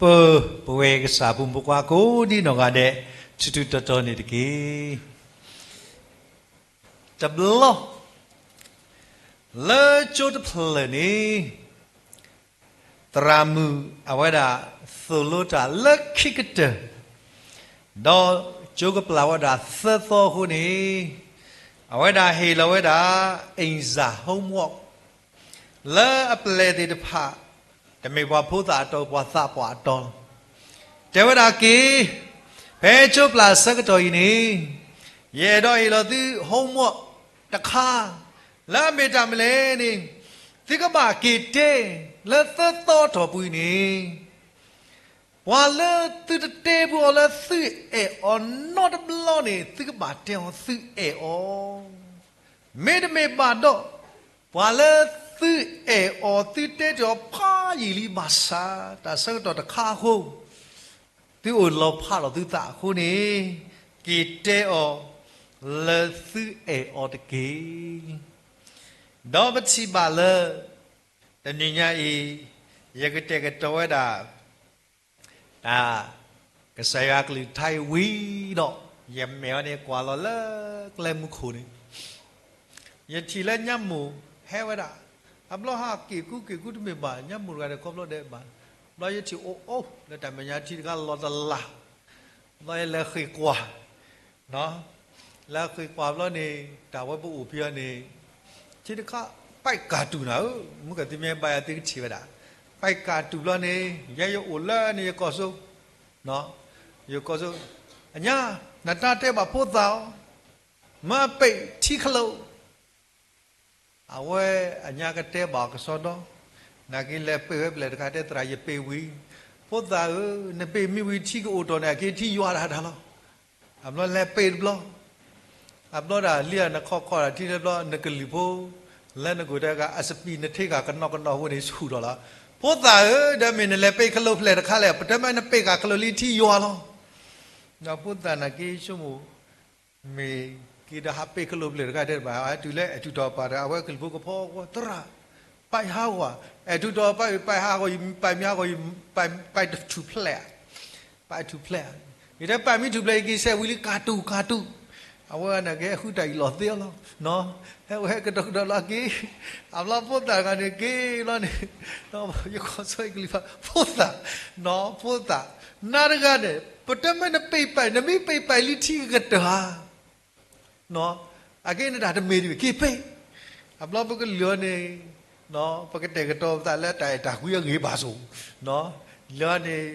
ပၢ်ပဝဲကစၢ်အဖိမုၣ်ဖိခွါကိးဒံနီၢ်ဂၤဒဲး ထူးထူးတီၤတီၤန့ၣ်တက့ၢ်. တဘျီ လၢကၠိတဖျၢၣ်န့ၣ် သရၣ်မုၣ်အဝဲဒၣ်သိၣ်လိတၢ်လၢခံကတၢၢ်, ဒီးကၠိကပျၢ်ဝဲဒၣ်သၢသီအဃိန့ၣ် အဝဲဒၣ်ဟ့ၣ်လီၤဝဲဒၣ် အိမ်စာ homework လၢအပျဲၢ်သ့ၣ်တဖၣ် တမ့ၢ်ပှၤဖိသၣ်အတီၤ ပှၤသးပှၢ်အတီၤလီၤ. တဲဝဲဒၣ်က့ၤ, ဖဲကၠိပျၢ်အဆၢကတီၢ်အံၤန့ၣ် ယအဲၣ်ဒိးဟ့ၣ်လီၤသု homework တခါ လၢအမ့ၢ်တၢ်မနုၤလဲၣ်န့ၣ် သုကဘၣ်က့ၤတဲလၢသၢသီအတီၢ်ပူၤအံၤန့ၣ် ပှၤလၢသုတတဲဘူးအီၤလၢသုအဲၣ်အီၤနီတဘျီန့ၣ် သုကဘၣ်တဲအီၤသုအဲၣ်အီၤ, မ့တမ့ၢ်ဘၣ်ဒီး ပှၤလၢသုအဲၣ်အီၤသုတဲတ့ၢ်အီၤဖးယံာ်လံဘၣ်ဆၣ် တၢ်ဆၢကတီၢ်တခါအဃိ သုအိၣ်လီၤဖးလီၤသုသးအဃိန့ၣ် က့ၤတဲအီၤလၢသုအဲၣ်အီၤတက့ၢ်. ဒီးပထံၣ်ဘၣ်လၢ တနံၤညါအံၤ ယကတဲာ်ကတီၤဝဲဒၣ် တၢ် ကစၢ်ယွၤအကလုၢ်ကထါအံၤဝံၤဒီး ယမဲာ်အံၤန့ၣ်ကွၢ်လီၤလၢကျဲမူခိၣ်န့ၣ် ယထံၣ်လၢညါမိၢ်ဟဲဝဲဒၣ်, အဘျီဟးက့ၤကူက့ၤကူတမ့ၢ်ဘၣ် ညါမိၢ်တဂၤန့ၣ် ခီဖျိဒဲးဘၣ်, ဘျီယထံၣ်အိၣ်အိၣ်လၢတၢ်မဲာ်ညါထံတခါလီၤတလၢ်, ဘျီယလဲၤဃ့ၢ်ကွၢ် လဲၤဃ့ၢ်ကွၢ်ဘျီန့ၣ် တၢ်ဝဲပအိၣ်ဖဲအံၤန့ၣ် ထံတခါ ပဲးကၢ်တူာ်နၤဧၢ, မုၢ်ကသံမ့ၢ်ဘၣ်ယၤသုကထံၣ်ဝဲဒၣ်, ပဲးကၢ်တူာ်ဘျီန့ၣ် ယဲယအိၣ်လၢန့ၣ်ယကီၢ်စိ ယကီၢ်စိ အညါ နတၢ်တဲဘၣ်ဖိသၣ်အီၤ မၢပ့းထံခလိာ် အဝဲအညါကတဲဘၣ်အီၤကစီဒီ, နာ်က့လဲၤပ့းဝဲဖျဲၣ်တခါ တဲသရၣ်ယပ့းဝံၤ, ဖိသၣ်ဧၢ, နပ့းမ့ၢ်ဝံၤထံကအိၣ်တီၢ်န့ၣ် အက့ၤထံယွၤတၢ်တၢ်လီၤ. အဘျီလဲၤပ့းတဘျီ, အဘျီဒၣ်လံနခီၣ်ခီၣ်တၢ်ထံလၢဘျီ နကလုၢ်ဖိ လၢနကအိၣ်တဲဂၤ အစပံးနထ့ဂၤကနီၤကနီၤဝဲန့ၣ်ဆူၣ်ထီၣ်လီၤ. ဖိသၣ်ဧၢ, ဒီးမ့ၢ်နလဲၤပ့းခလိာ်ဖျဲၣ်တခါလဲၣ်, ပတဲမ့ၢ်နပ့းဂၤခလိာ်လံထံယွၤလီၤ. ဒီးဖိသၣ်နာ်က့ဆိကမိၣ် မ့ၢ်က့ၤဒီးဟးပ့းခလိာ်ဖျဲၣ်တခါတဲတဘၣ်, တုၤလၢအဲၣ်ထူၣ်တီၤပာ်တဂၤ အဝဲကလုၢ်ဖိကဖီဝဲ သရၣ်, ပာ်ဟးဂီၤ, အဲၣ်ထူၣ်တီၤပာ်အံၤ ပာ်ဟးဂီၤအံၤ ပာ်မ့ၢ်ဟးဂီၤအံၤ, ပာ်ထူၣ်ဖျဲၣ်, ပာ်ထူၣ်ဖျဲၣ်, ယတဲပာ်မ့ၢ်ထူၣ်ဖျဲၣ် ယက့ၤဆဲးဝံၤလံ ကၢ်တူာ် ကၢ်တူာ်, အဝဲနာ်က့ဃုတၢ်အံၤလီၤသ့အီၤလီၤ, ဟဲဝဲကဒီးကဒီးလီၤက့ၤ, အဘျီဖိသၣ်တဂၤန့ၣ်က့ၤဘျီန့ၣ် ယကီၢ်စီအံၤကလုၢ်ဖး ဖိသၣ်, ဖိသၣ်, နၤတဂၤန့ၣ် ပတဲမ့ၢ်နပ့းပာ် နမ့ၢ်ပ့းပာ်လံထံကကတၢၢ်ဧါ, အက့ၤနတၢ်တမ့ၢ်တဂ့ၤ က့ၤပ့း, အဘျီပကလုၢ်အီၤန့ၣ် ပကတဲာ်ကတီၤပသးလၢတၢ်အဲၣ်တၢ်ကွံအဂ့ၢ်ဘၣ်စိ, လၢန့ၣ်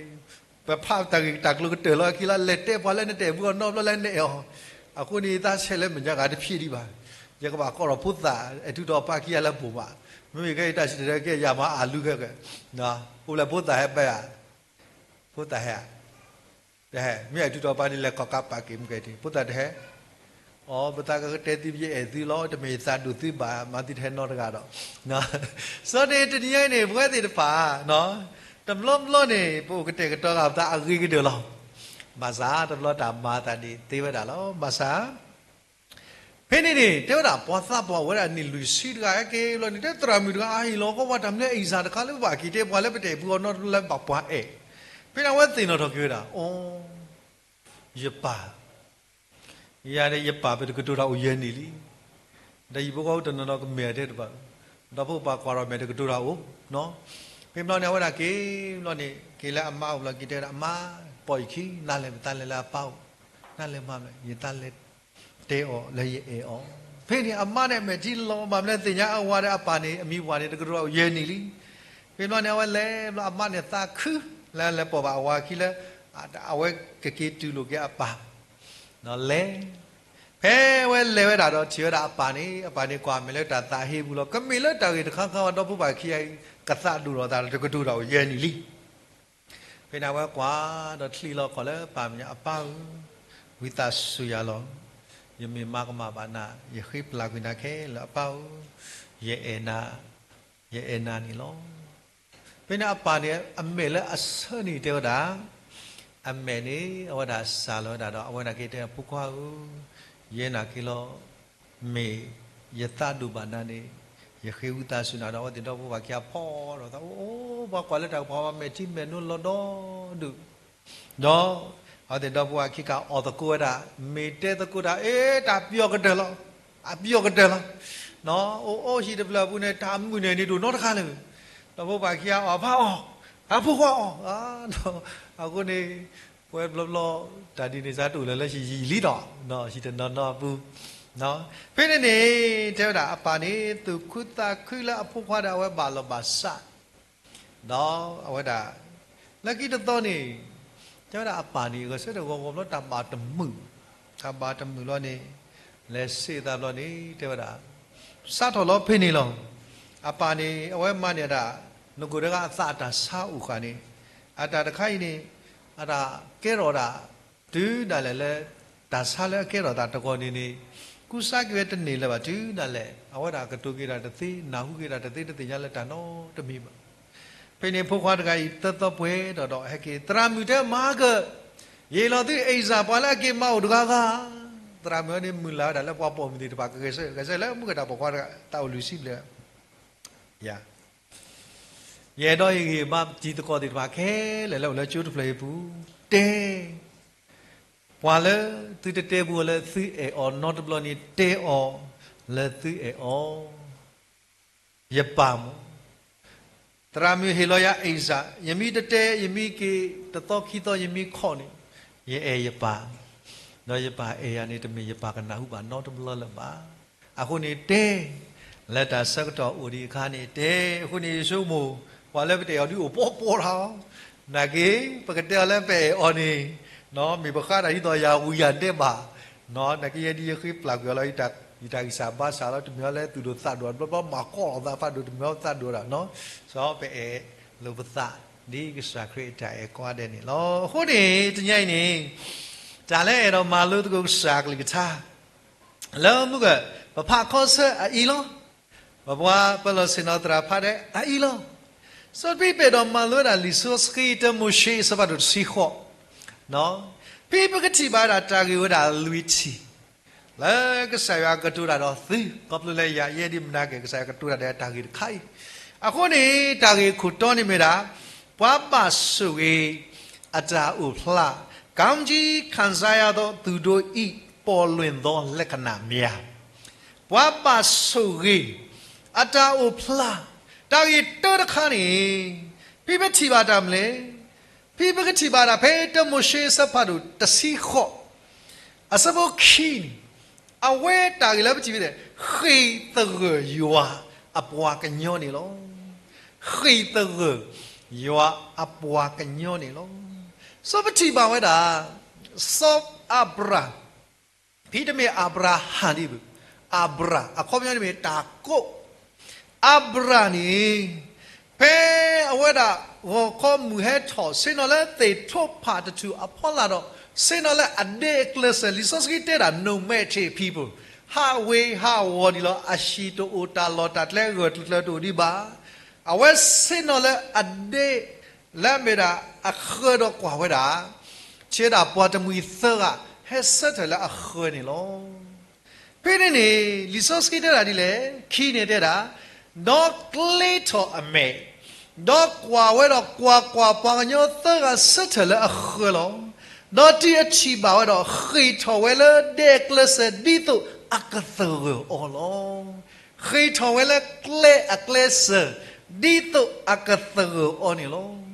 ပဖးတၢ်ဂ့ၢ်တၢ်ကျိၤကတၢၢ်လီၤခံလီၤ လဲၤတဲပှၤလၢနတဲာ်ဘူးအီၤနီတဘျီလၢနအဲၣ်အီၤ, အဃိန့ၣ် ယသးဆဲးလၢမဲာ်ညါဂၤတဖျ့ဒံးဘၣ်, ယကဘၣ်ကိးထီၣ်ဖိသၣ် အဲၣ်ထူၣ်တီၤပာ်ခံဂၤလၢပိာ်ဘၣ်, မ့မ့ၢ်ခဲအံၤတၢ်စံၣ်တဲၤတဲကဲယၤမၤအလူၤခဲကဲ, အိၣ်လၢဖိသၣ်ဟဲဘၣ်ယၤ, ဖိသၣ်ဟဲ တဟဲ, မ့ၢ်အဲၣ်ထူၣ်တီၤပာ်န့ၣ် လဲၤခီၣ်ကးပာ်က့ၤမ့ၢ်ကဲဒံး ဖိသၣ်တဟဲ, အိ ပသးကကတဲသု ယအဲၣ်သုလီၤ တမ့ၢ်ယသးဒိၣ်သုဘၣ် မၤသုတဟဲနီတဂၤဒီး, စီၤန့ၣ်တနံၤအံၤန့ၣ် ပဝဲသ့ၣ်တဖၣ် တဘျီဘျီန့ၣ် ပအိၣ်ကတဲာ်ကတီၤဂၤပသးအဂ့ၤကတၢၢ်လီၤ, ဘၣ်ဆၣ်တဘျီတၢ်မၤသးဒ်သ့ဝဲဒၣ်လီၤ ဘၣ်ဆၣ် ဖဲန့ၣ်န့ၣ် တဲဝဲဒၣ်ပှၤသးပှၢ်အိၣ်ဝဲဒၣ်န့ၣ်လွံၢ်ဆံတဂၤ ဟဲက့ၤဘျီန့ၣ် တဲသရၣ်မုၣ်တဂၤ အဟ့ၣ်လီၤကီးပှၤတၢ်မနုၤ အိမ်စာ တခါလၢပဘၣ်က့ၤတဲပှၤလၢပတအဲၣ်ဘူးအီၤနီတဘျီလၢဘၣ်ပှၤအဲၣ်, ဖဲန့ၣ်အဝဲသ့ၣ်နီၣ်ထီၣ်က့ၤဝဲဒၣ် အိ ယပၢ်, ယၤဒီးယပၢ်ပတကတိၤတၢ်အိၣ်ယဲၢ်နံၣ်လံ, ဒီးယဖိခွါအိၣ်တနီၤနီၤကမဲာ်တဲတဘၣ်, ဒီဖိပၢ်ကွၢ်ထီၣ်မဲာ်တကတိၤတၢ်အိၣ်, ဖဲဘျီန့ၣ် အဝဲဒၣ်က့ၤဘျီန့ၣ် က့ၤလၢအမါအိၣ်ဘျီက့ၤတဲဝဲဒၣ် အမါ, ပိာ်ယခံ နၤလဲၣ် ပသးလဲၤလၢအပၢ်အိၣ်, နၤလဲၤမၤမနုၤ ယသးလဲၤ တဲအီၤလၢယအဲၣ်အီၤ, ဖဲန့ၣ်အမါန့ၣ်အမဲာ်ထံလီၤ ဘၣ်မနုၤသ့ၣ်ညါအဝၤဒီးအပၢ်န့ၣ် အမံၤဝၤန့ၣ် တကတိၤတၢ်အိၣ်ယဲၢ်နံၣ်လံ, ဖဲဘျီန့ၣ် အဝဲလဲၤဘျီ အမါန့ၣ်သးခု လၢလဲၤပိာ်ဘၣ်အဝၤခံလၢ အဝဲကက့ၤတုၤလိာ်က့ၤအပၢ်, လဲၤ ဖဲဝဲလဲၤဝဲဒၣ်ဒီးထံၣ်ဝဲဒၣ်အပၢ်န့ၣ် အပၢ်န့ၣ်ကွၢ်မဲာ်လၢတၢ်သးဟ့ဘူးလီၤ ကမ့ၢ်လၢတၢ်ဂ့ၢ်တခါခါဝဲ ဒီဖိပၢ်ခံဂၤအံၤ ကသးဒိၣ်ထီၣ်သးဒီးတကတိၤတၢ်အိၣ်ယဲၢ်နံၣ်လံ ဖဲန့ၣ်အဝဲကွၢ်ဒီးချံးလီၤခီၣ်လၢပၢ်မဲာ်ညါ အပၢ်ဧၢ, ဝံသးစူၤယၤလီၤ, ယမ့ၢ်မၤကမၣ်ဘၣ်နၤ ယဃ့ပျၢ်ကွံာ်နၤခဲလၢာ်အပၢ်ဧၢ, ယအဲၣ်နၤ, ယအဲၣ်နၤန့ၣ်လီၤ. ဖဲန့ၣ်အပၢ်န့ၣ် အမဲာ်လၢအဆၢန့ၣ်တဲဝဲဒၣ်, အမဲာ်န့ၣ် အဝဲဒၣ်စၢ်လီၤဝဲဒၣ်ဒီး အဝဲန့ၣ်က့ၤတဲ ဖိခွါဧၢ, ယဲနာ်က့ၤလီၤ, မ့ၢ်ယသးဒိၣ်ဘၣ်နၤန့ၣ် ယဃ့ဝံသးစူၤနၤဒီး အဝဲသ့ၣ်ဒီဖိပၢ်ခံဂၤဖီၣ်ဒီးသးအိၣ်အိၣ် ပှၤကွၢ်လၢတၢ်ကပၤ မဲာ်ထံမဲာ်နိလီၤဒီး ဒူၣ်, ဒီး အဝဲသ့ၣ်ဒီပုၢ်ဝဲၢ်ခံခါအီၣ်သကိးဝဲဒၣ်, မ့ၢ်တဲသကိးတၢ် အ့ တၢ်ပျီၢ်ကတၢၢ်လီၤ, အပျီၢ်ကတၢၢ်လီၤ, အိၣ်အိၣ်ဟံၣ်တဖျၢၣ်အပူၤန့ၣ် တၢ်မုာ်န့ၣ်န့ၣ်ဒိၣ်နီတခါလၢၤ, ဒီပုၢ်ဝဲၢ်ခံဂၤအီၣ်ဖးအီၣ်, အဖိခွါအီၣ်, အဃိန့ၣ် ပဝဲတဘျီဘျီ တၢ်ဒ်န့ၣ်စးတအိၣ်လၢၤလၢဟံၣ်ယံာ်လံဒီး, ဟံၣ်တနီၤနီၤအပူၤ, ဖဲန့ၣ်န့ၣ် တဲဝဲဒၣ်အပၢ်န့ၣ် သူၣ်ခုသးခုလၢအဖိခွါဒီးအဝဲဘၣ်လီၤဘၣ်စး ဒီးအဝဲဒၣ် လၢခံတသီန့ၣ် တဲဝဲဒၣ်အပၢ်န့ၣ် ဂဲၤဆၢထၢၣ်ဂီၤဂီၤဘျီ တၢ်ဘၣ်တမုာ်, တၢ်ဘၣ်တမုာ်လီၤန့ၣ် လဲၤဆံးအသးဘျီန့ၣ် တဲဝဲဒၣ် စးထီၣ်လီၤဖဲန့ၣ်လီၤ. အပၢ်န့ၣ် အဝဲမၤန့ၢ်အတၢ် နကိၣ်တဂၤအသးအတၢ်ဆါအိၣ်ဃာ်န့ၣ် အတၢ်တခါအံၤန့ၣ် အတၢ်ကဲထီၣ်ဒၣ် တုၤဒၣ်လဲာ်လၢ တၢ်ဆါလၢအကဲထီၣ်သးတဂီၤန့ၣ်န့ၣ် ကူစါက့ၤဝဲတန့ၢ်လၢၤဘၣ် တုၤဒၣ်လဲာ် အဝဲဒၣ်ကတိၤက့ၤတၢ်တသ့ နၢ်ဟူက့ၤတၢ်တသ့ တသ့ၣ်ညါလၢတၢ်နီတမံၤဘၣ်. ဖဲန့ၣ်ဖိခွါတဂၤအံၤ သၢသီပှဲၤဒီးဒီး ဟဲက့ၤ သရၣ်မုၣ်တဲမၤကၢၢ်, ယဟ့ၣ်လီၤသုအ့ၣ်စၢ် ပှၤလၢအက့ၤမၤအိၣ်တဂၤဂၤ, သရၣ်မုၣ်အံၤန့ၣ် မုၢ်လၢ်ဝဲဒၣ်လၢပှၤပိာ်မုၣ်သ့ၣ်တဖၣ်ကဂဲၤဆၢ ဂဲၤဆၢလၢမုၢ်ကတၢၢ်ပိာ်ခွါတဂၤ သးအိၣ်လွံၢ်ဆံဘျဲၣ် ယအဲၣ်ဒိးဟ့ၣ်ဂံၢ်ဘါတံၤသကိးသ့ၣ်တဖၣ်ခဲလၢာ်လၢအိၣ်လၢကၠိတဖျၢၣ်အံၤအပူၤ, တဲ ပှၤလၢသုတတဲဘူးအီၤလၢသုအဲၣ်အီၤနီတဘျီန့ၣ် တဲအီၤလၢသုအဲၣ်အီၤ, ယပၢ်မၢ်, သရၣ်မုၣ်ဟ့ၣ်လီၤယၤအ့ၣ်စၢ်, ယမ့ၢ်တတဲ ယမ့ၢ်က့ၤတသီခံသီ ယမ့ၢ်ခီၣ်န့ၣ် ယအဲၣ်ယပၢ်, ဒီးယပၢ်အဲၣ်ယၤန့ၣ် တမ့ၢ်ယပၢ်ကနၢ်ဟူဘၣ်နီတဘျီလၢၤဘၣ်. အဃိန့ၣ်တဲ လၢတၢ်ဆၢကတီၢ်အိၣ်ဒံးအခါန့ၣ်တဲ, အဃိန့ၣ်ယဆိကမိၣ် ပှၤလၢပတအဲၣ်အီၤဒုးအိၣ်ပှီၢ်ပှီၢ်လီၤ. နာ်က့ ပကတဲအီၤလၢပအဲၣ်အီၤန့ၣ် မ့ၢ်ပဃါတၢ်ဒ်သိးယၤဝံၤယၤဒဲးဘး, နာ်က့ယဲဒ်ယဃ့ပျၢ်ကွံာ်အီၤလီၤ ယတၢ်ဂံၢ်စၢ်ဘါစၢ်လီၤ တမ့ၢ်အီၤလၢသူၣ်ဒိၣ်သးဒိၣ် တဘျီဘျီမၤကီၢ်လီၤသးဖးဒိၣ် တမ့ၢ်အီၤသးဒိၣ်ဒၣ်နီၤ, စီၤပအဲၣ်လိာ်ပသး ဒ်ကစၢ်ခရံာ်အတၢ်အဲၣ်ကိးဂၤဒဲးန့ၣ်လီၤ. အဃိန့ၣ် တနံၤအံၤန့ၣ် တၢ်လၢအဲၣ်ဒိးမၤလိသကိးကစၢ်အကလုၢ်ကထါ လၢမုၢ်ဂၢၢ် ပဖးခီဆၢအအံၤလီၤ. ပပှၤပလီၢ်ဆ့ၣ်နီၤသရၣ်ဖးဒဲးအအံၤလီၤ. စီၤပံပ့းဒီးမၤလိဝဲဒၣ်လံာ်စီဆှံတၢမိၤၡ့အဆၢဖးဒိၣ်တဆံဃိး, ဖဲပကထံၣ်ဘၣ်ဝဲဒၣ်တၢ်ဂ့ၢ်ဝဲဒၣ်လွံၢ်ထံၣ် လၢကစၢ်ယွၤကတိၤတၢ်ဒီးသု, ခီဖျိလၢယၤယဲဒ်မနၤက့ၤ ကစၢ်ယွၤကတိၤတၢ်ဒီးတၢ်ဂ့ၢ်တခါအံၤ, အဃိန့ၣ် တၢ်ဂ့ၢ်ခိၣ်တီန့ၣ်မ့ၢ်ဒၣ် ပှၤဘၣ်ဆိၣ်ဂ့ၤအတၢ်အိၣ်ဖျါ, ကောင်းကြီးခံစားရသောသူတို့၏ ပေါ်လွင်သောလက္ခဏာများ ပှၤဘၣ်ဆိၣ်ဂ့ၤ အတၢ်အိၣ်ဖျါ, တၢ်ဂ့ၢ်တၢတခါန့ၣ် ဖဲပထံၣ်ဘၣ်တၢ်မနုၤလဲၣ်, ဖဲပကထံၣ်ဘၣ်တၢ်ဖဲတၢမိၤၡ့အဆၢဖးဒိၣ်တဆံဃိး အဆၢဖိခံန့ၣ်, အဝဲတၢ်ဂ့ၢ်လၢပထံၣ်ဘၣ်န့ၣ် ဃ့ၢ်သဂၢၢ်ယွၤအပှၤကညီန့ၣ်လီၤ. ဃ့ၢ်သဂၢၢ်ယွၤအပှၤကညီန့ၣ်လီၤ. စီၤပထံၣ်ဘၣ်ဝဲဒၣ် စီၤအၤဘြၣ် ဖဲတမ့ၢ်အၤဘြၤဟၣ်ဒံးဘၣ်, အၤဘြၤ အခီပညီန့ၣ်မ့ၢ်တၢ်ကိး, အၤဘြၤန့ၣ် ဖဲအဝဲဒၣ်ဂီၤခီမုၢ်ဟဲထီၣ် ဆ့ၣ်နီၤလၢသ့ၣ်ထိၣ်ဖးတထူၣ်အဖီလာ်ဒီး ဆ့ၣ်နီၤလၢအဒဲအကျဲစၢၤ လံာ်စီဆှံတဲဒၣ် nomadic people, ဟးဝ့ၤဟးဝီၤဒံးလီၤ. အဟံၣ်တအိၣ် တၢ်လီၢ်တၢ်ကျဲဂၢၢ်ကျၢၤတအိၣ်ဒံးဘၣ်. အဝဲဆ့ၣ်နီၤလၢအဒဲ လၢအမ့ၢ်ဒၣ်အဃၢၤဒီးကွၢ်ဝဲဒၣ် ဆံးဒၣ်ပှၤတမှံၤသၢဂၤ ဟဲဆၢထၢၣ်လၢအဃၢၤန့ၣ်လီၤ. ဖဲန့ၣ်န့ၣ် လံာ်စီဆှံတဲဒၣ်ဒ်လဲၣ်, ခံန့ၣ်တဲဒၣ်, ဒီးကျ့ထီၣ်အမဲာ်, ဒီးကွၢ်ဝဲဒီးကွၢ်ကွၢ် ပှၤကညီသၢဂၤဆၢထၢၣ်လၢအဃၢၤလီၤ. ဒီးတုၤအထံၣ်ဘၣ်ဝဲဒီး ဃ့ၢ်ထီၣ်ဝဲလၢဒဲအကျဲစၢၤ ဒ်သိးအကသဂၢၢ်အီၤလီၤ. ဃ့ၢ်ထီၣ်ဝဲလၢကျဲအကျဲစၢၤ ဒ်သိးအကသဂၢၢ်အီၤန့ၣ်လီၤ.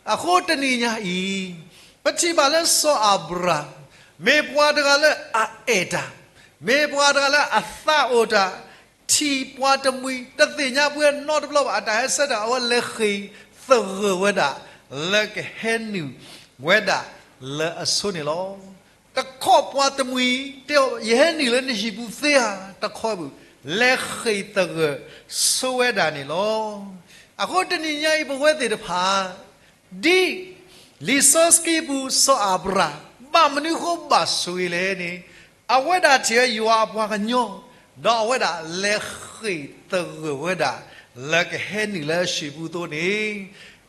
အဃိတနံၤညါအံၤ ပထံၣ်ဘၣ်လၢစီၤအၤဘြၤဟၣ် မ့ၢ်ပှၤတဂၤလၢအအဲၣ်တၢ်, မ့ၢ်ပှၤတဂၤလၢအသးအိၣ်တၢ်, ထံၣ်ပှၤတမှံၤ တသ့ၣ်ညါပှၤနီတဘျီဘၣ် အတၢ်ဟဲဆၢထၢၣ် အဝဲလဲၤဃ့ၢ်သဂၢၢ်ဝဲဒၣ် လၢကဟဲနုာ်ဝဲဒၣ်လၢအဆိန့ၣ်လီၤ. တခီပှၤတမှံၤ တဲအီၤ ယဟဲနုာ်လၢနဟံၣ်ပူၤသ့ဧါ, တခီပူၤ လဲၤဃ့ၢ်သဂၢၢ်ဆိဝဲဒၣ်န့ၣ်လီၤ. အဃိတနံၤညါအံၤ ပဝဲသ့ၣ်တဖၣ် ဒ်လံာ်စီဆှံပူၤ စီၤအၤဘြၤဟၣ် ဘၣ်မနုၤဃိဘၣ်ဆိၣ်ဂ့ၤလဲၣ်န့ၣ်, အဝဲဒၣ်ထံၣ်ဝဲယွၤအပှၤကညီ, ဒီးအဝဲဒၣ်လဲၤဃ့ၢ်သဂၢၢ်ဝဲဒၣ် လၢကဟဲနုာ်လၢအဟံၣ်ပူၤအသိးန့ၣ်,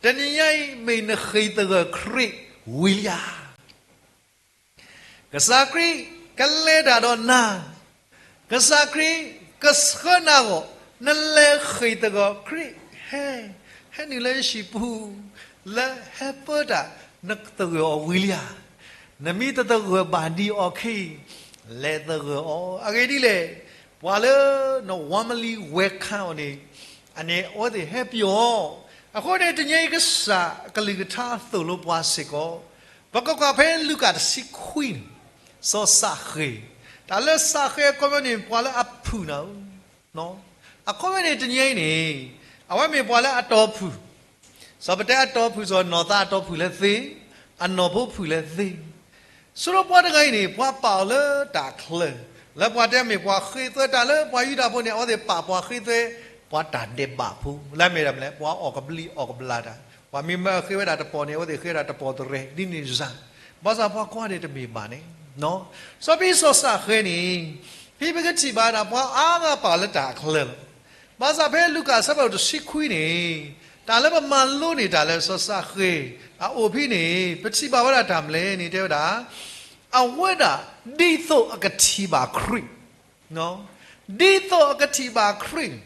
တနံၤညါအံၤ မ့ၢ်နဃ့ၢ်သဂၢၢ်ခရံာ်ဝံၤလံဧါ. ကစၢ်ခရံာ်ကလဲၤတၢ်ဒီးနၤ, ကစၢ်ခရံာ်ကဆှၢနၤအဂီၢ်, နလဲၤဃ့ၢ်သဂၢၢ်ခရံာ်ဟဲ, ဟဲနုာ်လၢယဟံၣ်ပူၤ, လၢဟဲပၢတၢ် နသဂၢၢ်အီၤဝံၤလံဧါ. နမ့ၢ်တသဂၢၢ်ဘၣ်ဒံးအီၤခဲအံၤ, လဲၤသဂၢၢ်အီၤ. အဂ့ၢ်ဒ်လဲၣ်, ပှၤလၢနဝါမလံဝဲခါအီၤန့ၣ် အန့ၣ်အဝဲသ့ၣ်ဟဲပျီၢ်. အဃိန့ၣ် တနံၤအံၤကစၢ်အကလုၢ်ကထါသိၣ်လိပှၤစ့ၢ်ကီး, ပကကွၢ်ဖဲလူၤကၣ်တဆံခွံန့ၣ်, စီၤစးဃဲး, တၢ်လၢစးဃဲးအခီပညီန့ၣ် ပှၤလၢအဖုၣ်နၤဧၢ အခီပညီန့ၣ် တနံၤအံၤန့ၣ် အဝဲမ့ၢ်ပှၤလၢအတီၢ်ဖုၣ်, စီၤပတဲအတီၢ်ဖုၣ်စီၤနီၢ်သးအတီၢ်ဖုၣ်လၢသ့, အနီၢ်ဖိဖုၣ်လၢသ့, ဆိဒီးပှၤတဂၤအံၤန့ၣ် ပှၤပာ်အီၤလၢတၢ်ချၢ, လၢပှၤတဲမ့ၢ်ပှၤဃ့သွဲတၢ်လၢပှၤယူဒၤဖိန့ၣ် အဝဲသ့ၣ်ပာ်ပှၤဃ့သွဲ ပှၤတၢ်ဒဲးဘးဖိ လၢအမ့ၢ်ဒၣ်မနုၤလဲၣ် ပှၤအီၣ်ကဘျံးအီၣ်ကဘျၣ်တၢ်, ပှၤမ့ၢ်မၢအဃ့ဝဲဒၣ်တပီၢ်န့ၣ် အဝဲသ့ၣ်ဃ့ဝဲဒၣ်တပီၢ်တရဲၣ် ဒ်န့ၣ်စ့ၢ်, ဘၣ်ဆၣ်ပှၤကွၢ်န့ၣ်တမ့ၢ်ဘၣ်န့ၣ် စီၤပံစီၤစးဃဲးန့ၣ် ဖဲပကထံၣ်ဘၣ်ဒၣ် ပှၤအါဂၤပာ်လၢတၢ်အချၢလီၤ. ဘၣ်ဆၣ်ဖဲလူၤကၣ်အဆၢဖးဒိၣ်တဆံခွံန့ၣ် တၢ်လၢပမၤလိန့ၢ်တၢ်လၢစီၤစးဃဲးအအိၣ်ဖဲန့ၣ် ပထံၣ်ဘၣ်ဝဲဒၣ်တၢ်မနုၤလဲၣ်န့ၣ် တဲဝဲဒၣ် အဝဲဒၣ် ဒ်သိးအကထံၣ်ဘၣ်ခရံာ်, ဒ်သိးအကထံၣ်ဘၣ်ခရံာ်န့ၣ်